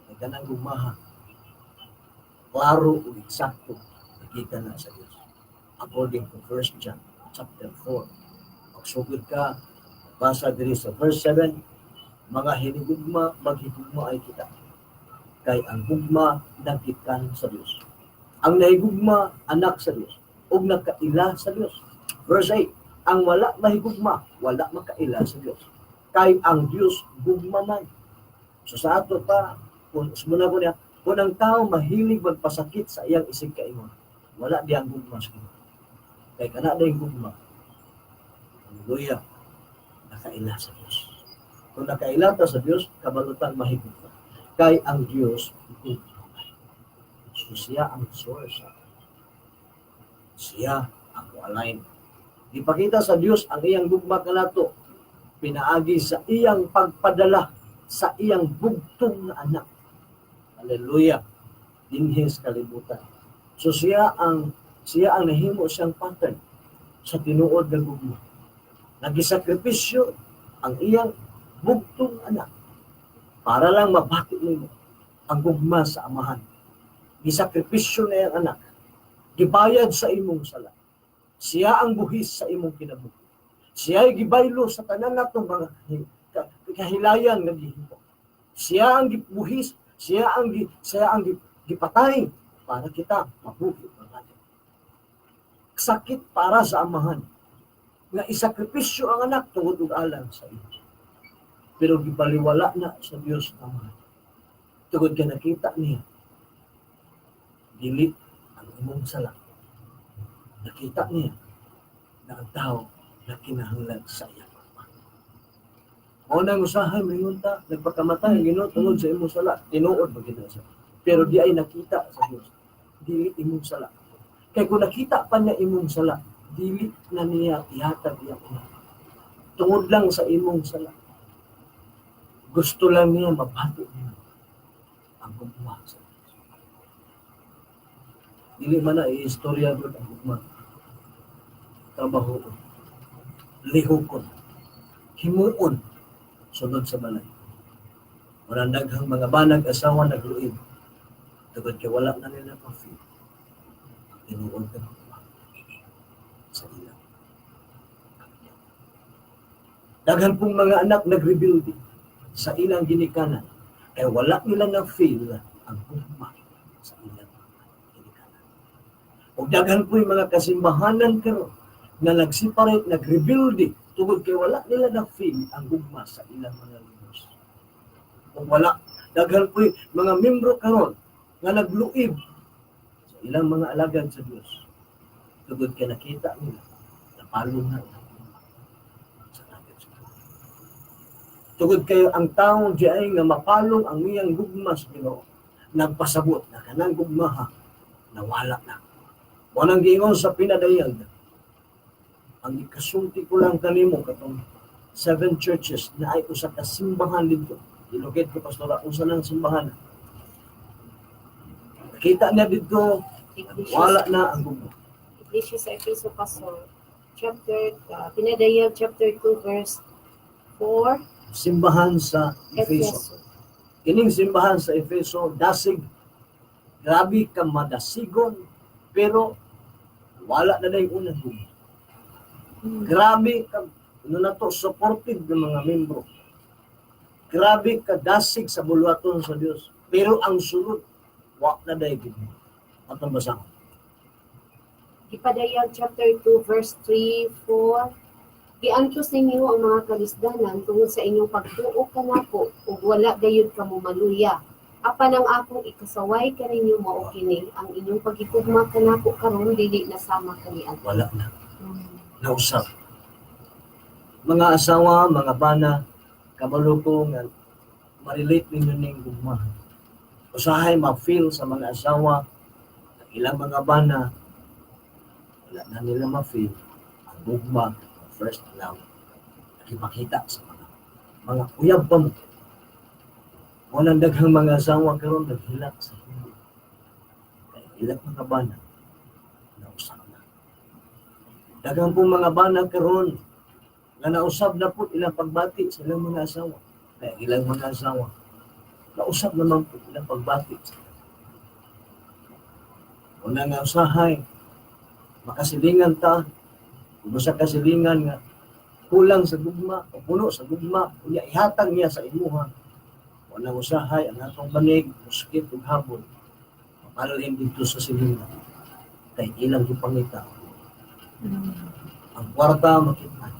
Kaya kanang gugmaha klaro ug eksakto nakita na sa Dios. According to 1 John chapter 4. Pagsugod ka, basa diri sa verse 7, "Mga hinigugma, maghigugma ay kita. Kay ang gugma nagikan sa Dios. Ang nahigugma, anak sa Dios, ug nakaila sa Dios." Verse 8, "Ang wala mahigugma, wala makaila sa Dios. Kay ang Dios gugma man." So sa ato pa, kung muna ko niya, kung ang tao mahilig magpasakit sa iyang isig kaingon, wala diyang gugma sa Ginoo. Kay kana dayong gugma, hallelujah, nakaila sa Dios. Kung nakaila ta sa Dios, kabalutan mahigugma. Kay ang Dios gugma. So siya ang source. Siya ang align. Ipakita sa Dios ang iyang gugma kanato pinaagi sa iyang pagpadala sa iyang bugtong nga anak. Hallelujah. Dinhi sa kalibutan. So siya ang nahimo siyang pattern sa tinuod nga gugma. Nagisakripisyo ang iyang bugtong anak para lang mabati nimo ang gugma sa Amahan. Gisakripisyo na iyang anak. Gibayad sa imong sala. Siya ang buhis sa imong kinabuhi. Siya ay gibaylo sa tanan natong mga kahilayan nga gihimo. Siya ang gibuhis, siya ang gipatay para kita mabuhi mga. Sakit para sa Amahan nga isakripisyo ang anak tungod ug alang sa iyo. Pero gibaliwala na sa Dios ang Amahan. Tungod kay nakita niya dili ang imong sala. Nakita niya na ang tao na kinahanglan sa iyang gugma. Mao nang usahay moingon ta, nagpakamatay ang Ginoo tungod sa imong sala, tinuod ba gid siya. Pero di ay nakita sa Dios dili imong sala. Kay kung nakita pa niya imong sala, dili na niya ihatag iyang anak. Tungod lang sa imong sala. Gusto lang niya mabati niya ang gugma sa Dios. Dili man na istorya gud ang gugma. Trabaho, lihokon, himuon sunod sa balay. Wala daghang mga banag asawa nagluib. Tungod kay wala na nila ma-feel ang tinuod nga gugma sa ilang pamilya. Daghan pong mga anak nagrebelde sa ilang ginikanan kay wala nila na-feel ang gugma sa ilang mga ginikanan. Ug daghan po yung mga kasimbahanan karon na nag-separate, nagrebelde tungod kay wala nila na-feel ang gugma sa ilang mga leaders. Kung wala, daghan po yung mga membro karon nga nagluib sa ilang mga alagad sa Dios tungod kay nakita nila napalong na ang gugma sa alagad sa Dios. Tungod kayo ang taong diay nga mapalong ang iyang gugma sa Ginoo, nagpasabot na kanang gugmaha nawala na. Mao nang giingon sa Pinadayag, ang ikasulti ko lang kanimo katong seven churches na ay usa ka simbahan dito. I-locate ko, Pastora, usa nang simbahan. Nakita niya dito, Iglesia, wala na ang gugma. Iglesia sa Efeso, Pastor. Chapter, Pinadayag chapter 2, verse 4. Simbahan sa Efeso. Efeso. Kining simbahan sa Efeso, dasig, grabe ka madasigon, pero wala na na yung unang gugma. Grabe ka, ano na to, supportive ng mga membro. Grabe ka dasig sa buluhaton sa Dios. Pero ang sulod, wa na dahil gugma. Atong basahon. Gipadayag chapter 2 verse 3, 4. Giantos ninyo ang mga kalisdanan tungod sa inyong pagtuo kanako ug wala gayud kamo maluya. Apan ang akong ikasaway kaninyo mao kini, ang inyong paghigugma kanako karon dili na sama kaniadto. Wala na. Nausab. Mga asawa, mga bana, kabalo ko nga ma-relate ninyo ning gugma. Usahay ma-feel sa mga asawa, ang ilang mga bana, wala na nila ma-feel ang gugma, ang first love. Nakipakita sa mga uyab pa mo. Walang daghang mga asawa karon naghilak sa hindi. Kay ilang mga bana, nausab na. Daghang pong mga bana karon nga nausab na po ilang pagbati sa ilang mga asawa. Kaya ilang mga asawa, nausab naman po ilang pagbati sa ilang. Una nga usahay, makasilingan ta, kung sa kasilingan nga kulang sa gugma o puno sa gugma, unya ihatag niya sa imuha. Unang usahay, ang atong banig, muskit ug habol, mapalin dito sa silingan. Kay ilang gipangita. Ang kwarta makita,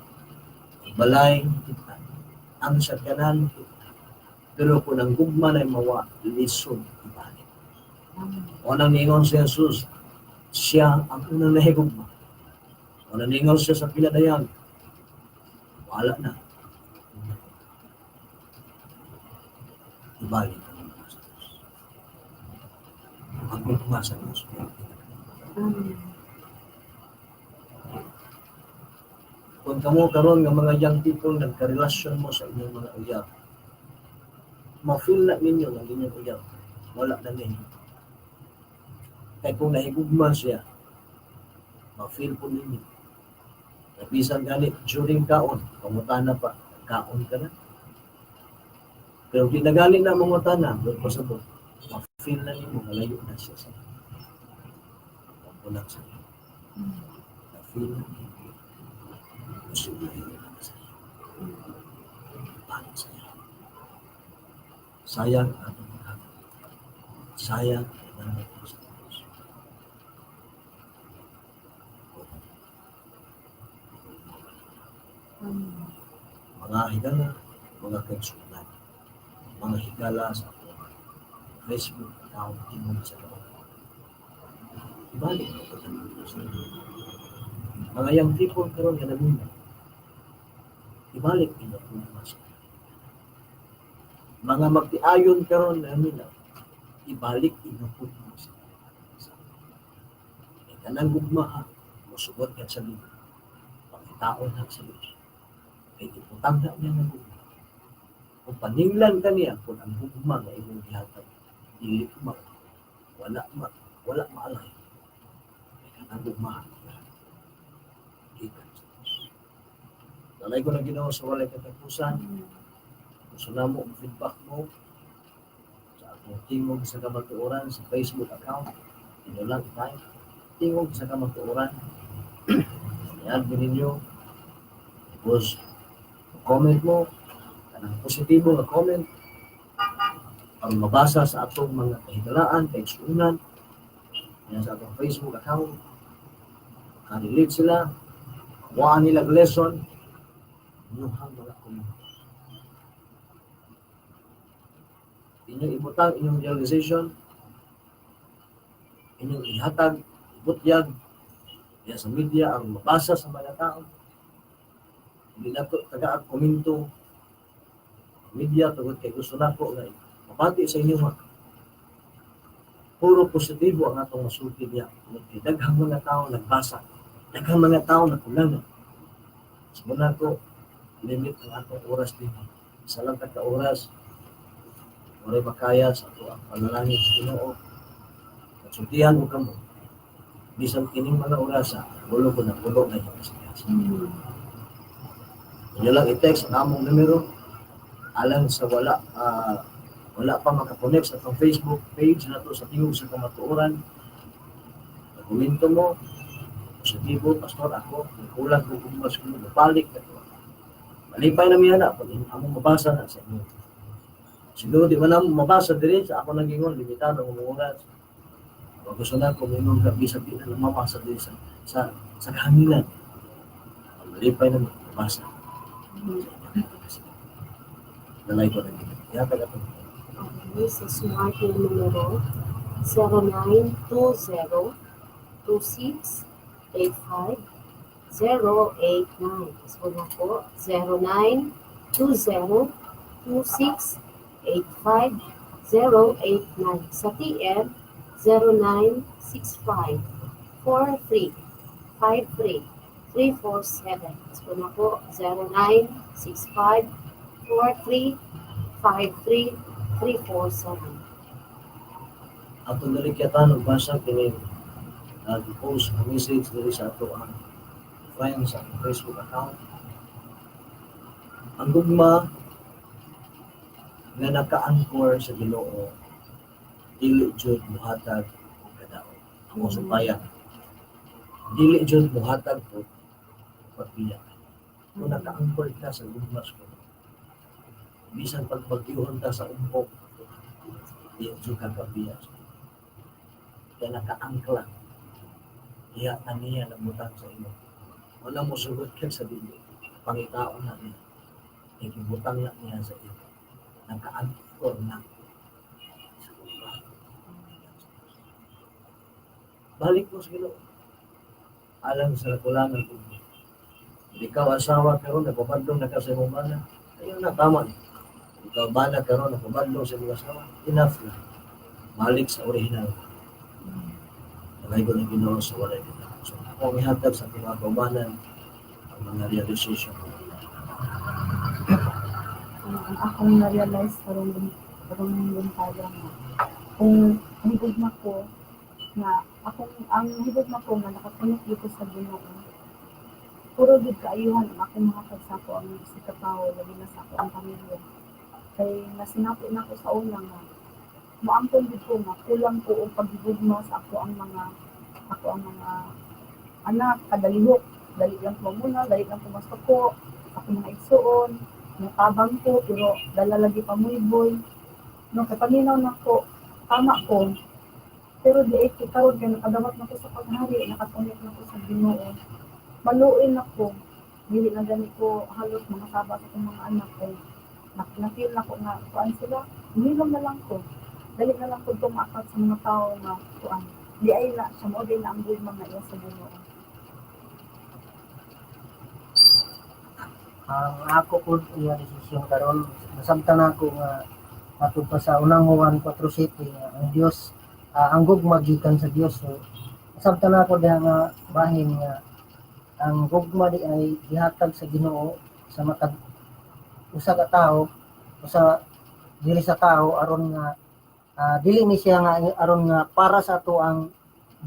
ang balay makita, ang sakyanan makita. Pero kung ang gugma na mawa, lisod ibalik. Unang ningon si Jesus, siya ang unang nahigugma. Unang ningon siya sa Pinadayag, wala na. Ibalik ang gugma. Ang gugma sa Diyos. Amen. Kung kamo karon nga mga young people nagkarelasyon mo sa inyong mga uyab, ma-feel na ninyo nga inyong uyab wala na ninyo. Kay kung nahigugma siya, ma-feel po ninyo. Bisan gani during kaon, pangutana pa, kaon ka na. Pero di na gani na mangutana, doon ko sa ma-feel na nimo malayo na siya sa pagkulang sa iyo. Na-feel na ninyo. Gusto na sa iyo. Balik sa iyo. Sayang ang atong mga. Sayang ang mga sa Diyos. Mga higala, mga kaigsunan, mga higala sa akong Facebook account, Tingog sa Kamatuoran. Ibalik ko ito sa mga young people karon nga namuna. Ibalik inyo kung sa mga magtiayon karon na namina, ibalik inyo kung sa kanang gugma, musugot ka sa Diyos. Pangitaon na sa Diyos. Kay ibutang na niya ng gugma. Kung paninglan ka niya, kung ang gugma nga imong gihatag, dili ma, wala ma, wala maalay. Kay kanang gugma, gikan sa Diyos. Dalay ko na Ginoo sa walay katapusan. Gusto na mo, feedback mo sa akong Tingog sa Kamatuoran sa Facebook account. Inyo lang type Tingog sa Kamatuoran. I-add ninyo. Tapos, comment mo, kanang positibo nga comment, ang mabasa sa atong mga kahigalaan, kaigsuonan, yan sa atong Facebook account, makarelate sila, kuha nila lesson, inyong mga comment. Inyong ibutang, inyong realization, inyong ihatag, ibutyag, yan sa media, ang mabasa sa mga tao. Hindi na to tagaag komento media tungod kay gusto nako nga mapati sa inyo ha. Puro positibo ang atong masulti diya. Tungod kay daghang mga tao nagbasa, daghang mga tao nakulangan. So muna ko limit ang atong oras din. Sa lang ka oras, walay makaya sa ato ang panalangin sa Ginoo. At sultihan ko kamo. Bisan kining mga orasa, gulo ko na puno na yung kasaysayan. Inyo lang i-text ang among numero alang sa wala wala pa makakonect sa atong Facebook page nato sa Tingog sa Kamatuoran. Komento mo, positibo, pastor ako, kulang ko kung mas kung balik na to. Malipay na miya na pag among mabasa na sa inyo. Siguro di man namo mabasa diri sa ako nang ingon, limitado ang oras. Kung gusto na ko mingon ka bisag di na mabasa diri sa kahanginan. Malipay na mabasa. Dalay ko na dito. Yata ka ito. Okay, sa Smart na numero 0920-2685-089. So na po, 0920-2685-089. Sa TM, 0965-4353-347. So na po, 0965-4353-347. Atong dali kaya basa kini nag-post ang message diri sa ato ang friends sa atong Facebook account. Ang gugma nga naka-anchor sa Ginoo dili jud muhatag og kadaot. Ang usupayan dili jud muhatag og pagbiya. Kung naka-anchor ka sa gugma sa Ginoo, bisan pagbagyuhon ta sa umpok, di jud ka kabiya. Kaya naka-angkla. Iya na niya nabutang sa imo. Wala mo sugot ka sa dili. Pangitaon na niya. Ikibutang na niya sa imo. Naka-angkor na. Sa gugma. Balik mo sa Ginoo. Alang sa kulangan ko. Ikaw asawa karon nagpabadlong na ka sa imong bana. Ayun na tama ni. Ikaw bana karon nagpabadlong sa imong asawa. Enough na. Balik sa original. Panaygon ang Ginoo sa walay katapusan. Ako ang ihatag sa ating mga kaubanan ang mga realization. Ang akong na-realize karong karong buntaga nga kung ang higugma ko nga akong ang higugma ko nga nakakunik dito sa Ginoo, puro gid kaayuhan ang akong mahatag sa ako ang sa katawo, labi na sa ako ang pamilya, kay nasinapi nako sa una nga moangkon gid ko nga kulang ko og paghigugma sa ako ang mga anak. Kadalihok, dali lang ko mamuna, dali lang ko masuko sa akong mga igsuon, natabang ko pero dala lagi pamuyboy, no? Kay paminaw nako, tama ko, pero di ay karon kay nakadawat na ko sa paghari, nakatunik na ko sa Ginoo, maluin ako. Dili na gani ko halos mga saba sa akong mga anak ko. Na-feel na ko nga kuan sila, hilom na lang ko, dali na lang ko tumakat sa mga tao nga kuan. Di ay na siya mo na ang gugma nga iya sa Ginoo. Ang ako po iya desisyon karon, nasabtan ako nga matud pa sa unang Juan 4:7 nga ang Dios, ang gugma gikan sa Dios. So nasabtan ako diha nga bahin nga ang gugma di ay gihatag sa Ginoo sa matag usa ka tawo, usa dili sa tao, aron nga dili ni siya nga aron nga para sa ato ang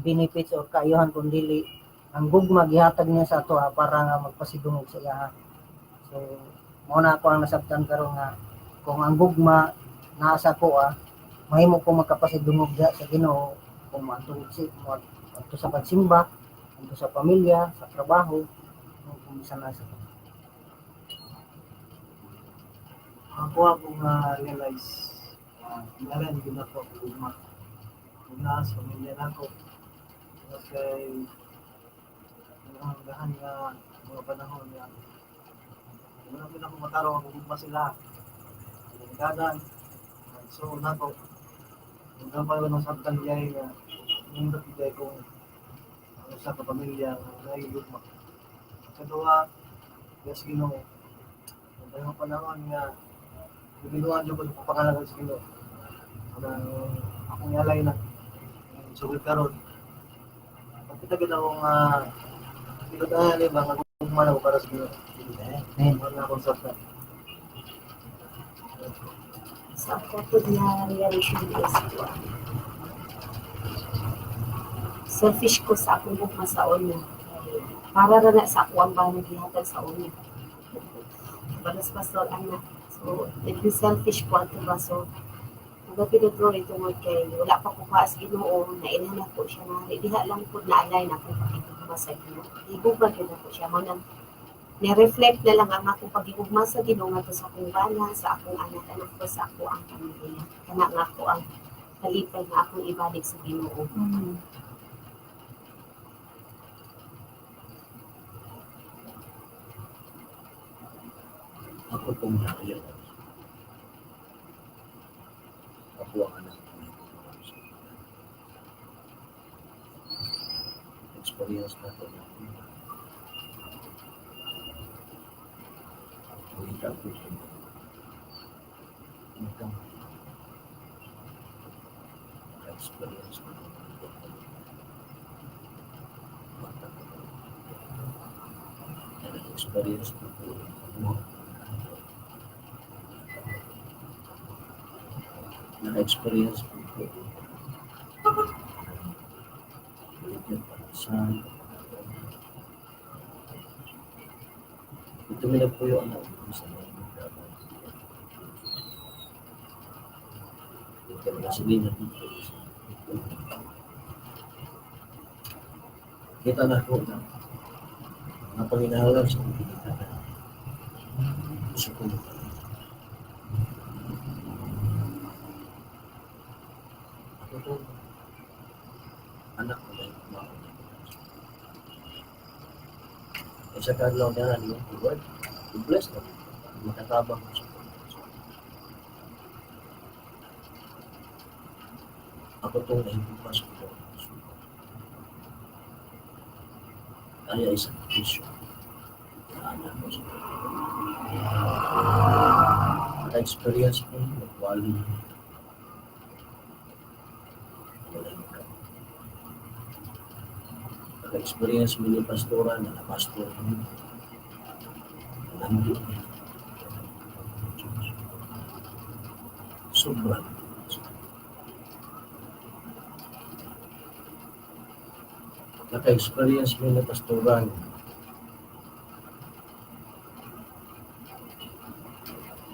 benefits or kaayuhan, kun dili ang gugma gihatag niya sa ato para nga magpasidungog sa iya. So mao na ako ang nasabtan karon nga kung ang gugma naa sa ako, mahimo ko makapasidungog diha sa Ginoo kung moadto si moadto sa pagsimba, adto sa pamilya, sa trabaho, kung bisan asa. Ako akong na-realize, ngalan din ako ang gugma. Una sa pamilya nako. Kay mga gahan nga mga panahon nga wala ko na akong matarong ang gugma sila. Ginikanan, so nako. Kung pa ko nasabtan diay nga nindot diay kung ang usa ka pamilya nga naay gugma. Sa duha, yes Ginoo. Ang mga panahon nga gibinuan jud ko sa pagpangalagan sa Ginoo. Ang akong yalay na sugod karon. Pagkita gid ako nga tinud-an ba nga gugma na ko para sa Ginoo. Amen. Mao na akong sabtan. Sa ako po na realization is kuan, selfish ko sa akong gugma sa una. Para ra na sa ako ang bana gihatag sa una. Balas pastor anak. So, naging selfish ko ato ba? So, gabi na bro, tungod kay wala pa ko pa sa Ginoo, nailhan na ko siya na diha lang po na-align akong pakigugma sa Ginoo. Gigugma gyud ako siya mo nang ni-reflect na lang ang akong pagigugma sa Ginoo ngadto sa akong bana, sa akong anak-anak ko, sa ako ang pamilya. Kana nga ako ang kalipay nga akong ibalik sa Ginoo. Ako pong na-realize. Ako ang anak ng experience na ito na Mangita ko sa income. Experience na ito. Mata ko. Experience ko po. Na-experience ko po. Baligyan sa ito may nagpuyo ang sa mga ito mga sige na dito. Kita na ko na mga panginahalan sa mga gusto ko. Ako itong anak ko na yung mga isa ka adlaw na niyo Lord, i-bless na makatabang ko sa Panginoon. Ako itong nahigugma sa Panginoon. Kaya isang sakripisyo na anak ko sa Panginoon. Naka-experience ko magwali. Wala yung ka. Naka-experience mi ni pastora na napastor kami. Nandun niya. Sobra. Naka-experience mi ni pastora na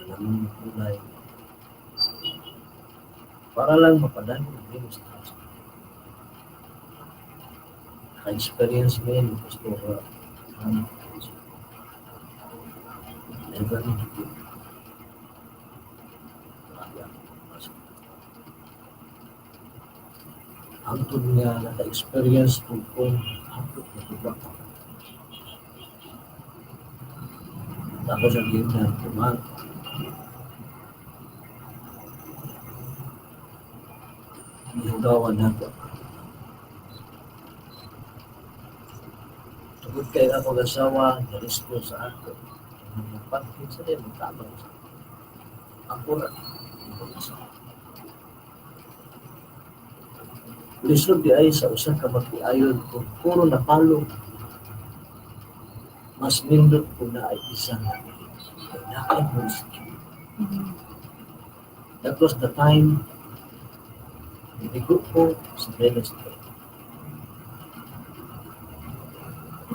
namumulay para lang mapadalo ang ministry. Naka-experience mi ni pastora never nagiging. Grabe ang pastor. Hangtod nga naka-experience po kung hapot na tuba. Tapos ang game na kumang ihugawan nato. Tungod kay ako asawa, narisko sa ako. Pagkin sa din, magtabang sa ako ra, ako asawa. Lisod di ay sa usa ka magtiayon kung puro napalo, mas nindot kung naay isa nga dili. Kay naay rescue. That was the time niligo ko sa ministry.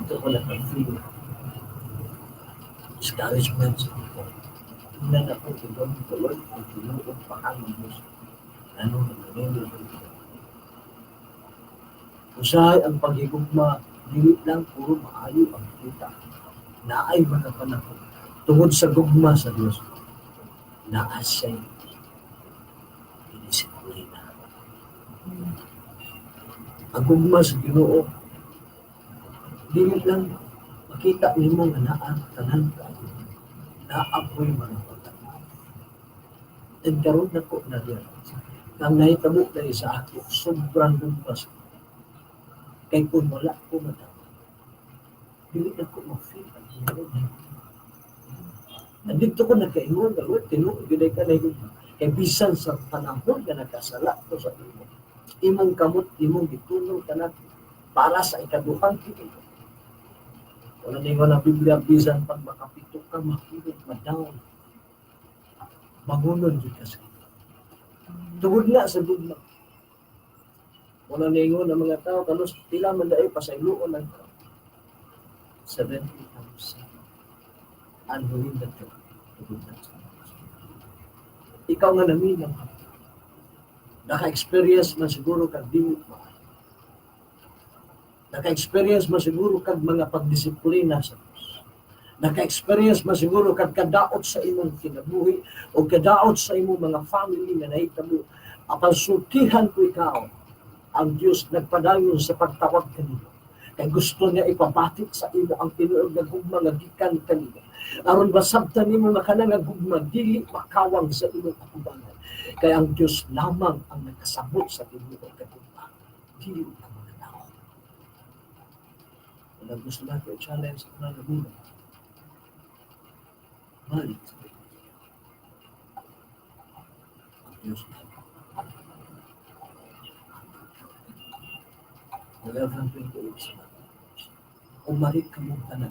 Ito ko naka-feel discouragement sa ako. Tingnan ako, tingnan ko, Lord, ang tinuod pa kang Diyos. Ano, nangyayari ko. Usahay ang paghigugma, dili lang puro maayo ang kita. Naay mga panahon, tungod sa gugma sa Dios, naa siya'y disiplina. Ang gugma sa Ginoo, dili lang makita nimo nga naa tanan kaayo. Naa po'y mga pagkaon. And karon nako na diyan. Ang nahitabo dahil sa ako, sobrang gugma sa Ginoo. Kay kung wala ko madama, dili na ko ma-feel ang Ginoo. Nandito ko nagkaingon, Lord, tinuod gyud ka na gugma. Kay bisan sa panahon nga nakasala ko sa imo, imong kamot, imong gitulong kanako para sa ikaduhang tinuod. Wala ningon ang Biblia, bisan pag makapito ka, makilot, ma-down, bangunon jud ka sa Ginoo. Tungod na sa gugma. Wala ningon ang mga tao, kanos pila man dai pasayloon ang tao. 70 times 7. Unlimited. Tungod na sa Diyos. Ikaw nga naminaw. Naka-experience man siguro kag dili maayo. Naka-experience man siguro kag mga pagdisiplina sa Diyos. Naka-experience man siguro kag kadaot sa imong kinabuhi o kadaot sa imong mga family nga nahitabo. Apan sultihan ko ikaw, ang Diyos nagpadayon sa pagtawag kanimo. Kay gusto niya ipabatik sa imo ang tinuod nga gugma nga gikan kanimo. Aron masabtan nimo nga kanang nga gugma dili makawang sa imong atubangan. Kay ang Diyos lamang ang nagkasabot sa tinuod nga gugma, dili ang mga tao. Wala gusto natin i-challenge ang mga gugma. Balik sa Biblia. Ang Diyos lamang. 11:28 sa Matthew. Umarik ka mong tanan.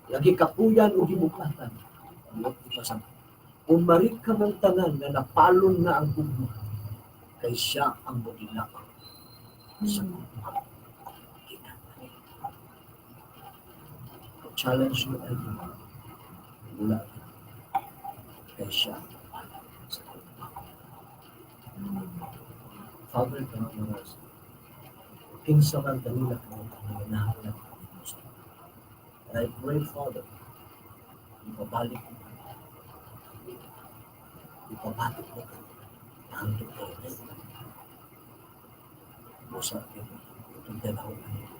Lagi kapuyan o gibuklatan. Buot ipasang. Umarik ka mong tanan na napalon na ang gugma. Kay siya ang modilak sa gugma. Kita na niya. Challenge mo everyone. Wala ka. Kay siya ang napalon sa gugma. Father, God, oras. Kinsa man kanila kung nanginahanglan ang Diyos. And I pray, Father, ipabalik mo kami. Ipabalik mo kami. Hanggang kayo na ito. Busa kayo. Itong dalaw na ito.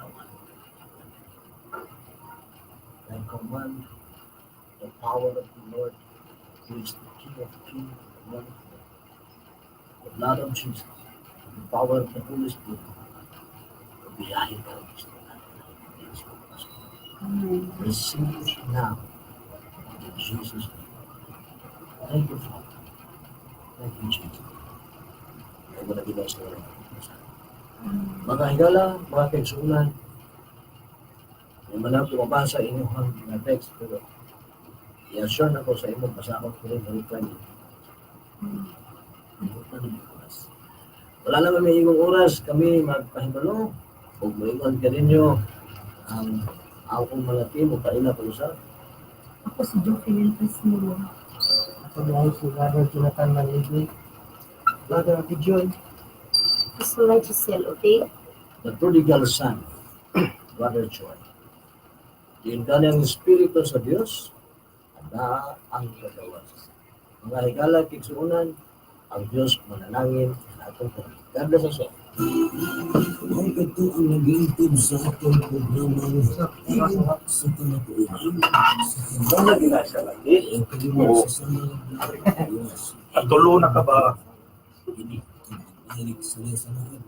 Ang mga katawan. I command the power of the Lord, who is the King of Kings, the Lord of Lords, the blood of Jesus, the power of the Holy Spirit, biyahe ka rin sa Amen. Receive it now in Jesus' name. Thank you, Father. Thank you, Jesus. Kaya mo na ginawa sa walang katapusan. Mga higala, mga kaigsuonan, di man lang mabasa inyong mga text, pero i-assure na ko sa imo, basahon ko rin balikan. Limutan ang oras. Wala naman may igong oras, kami magpahibalo, ug moingon kaninyo ang akong mga team, o kaila pa usab. Ako si Jocelyn Prismuro. Ako diay si Brother Jonathan Manligoy. Brother Joy. Pastora Giselle, okay? The prodigal son, Brother Joy. Diin gani ang Espiritu sa Dios, na ang kagawas. Mga higala, kaigsuonan, ang Dios manalangin sa atong tanan. God bless us all. Mao kadto ang nagiltod sa atong programang Tingog sa Kamatuoran sa Muna gina siya lagi. ang kalimot sa samang Diyos. Tulo na ka ba? Ini ang pagbahirik sa sa mga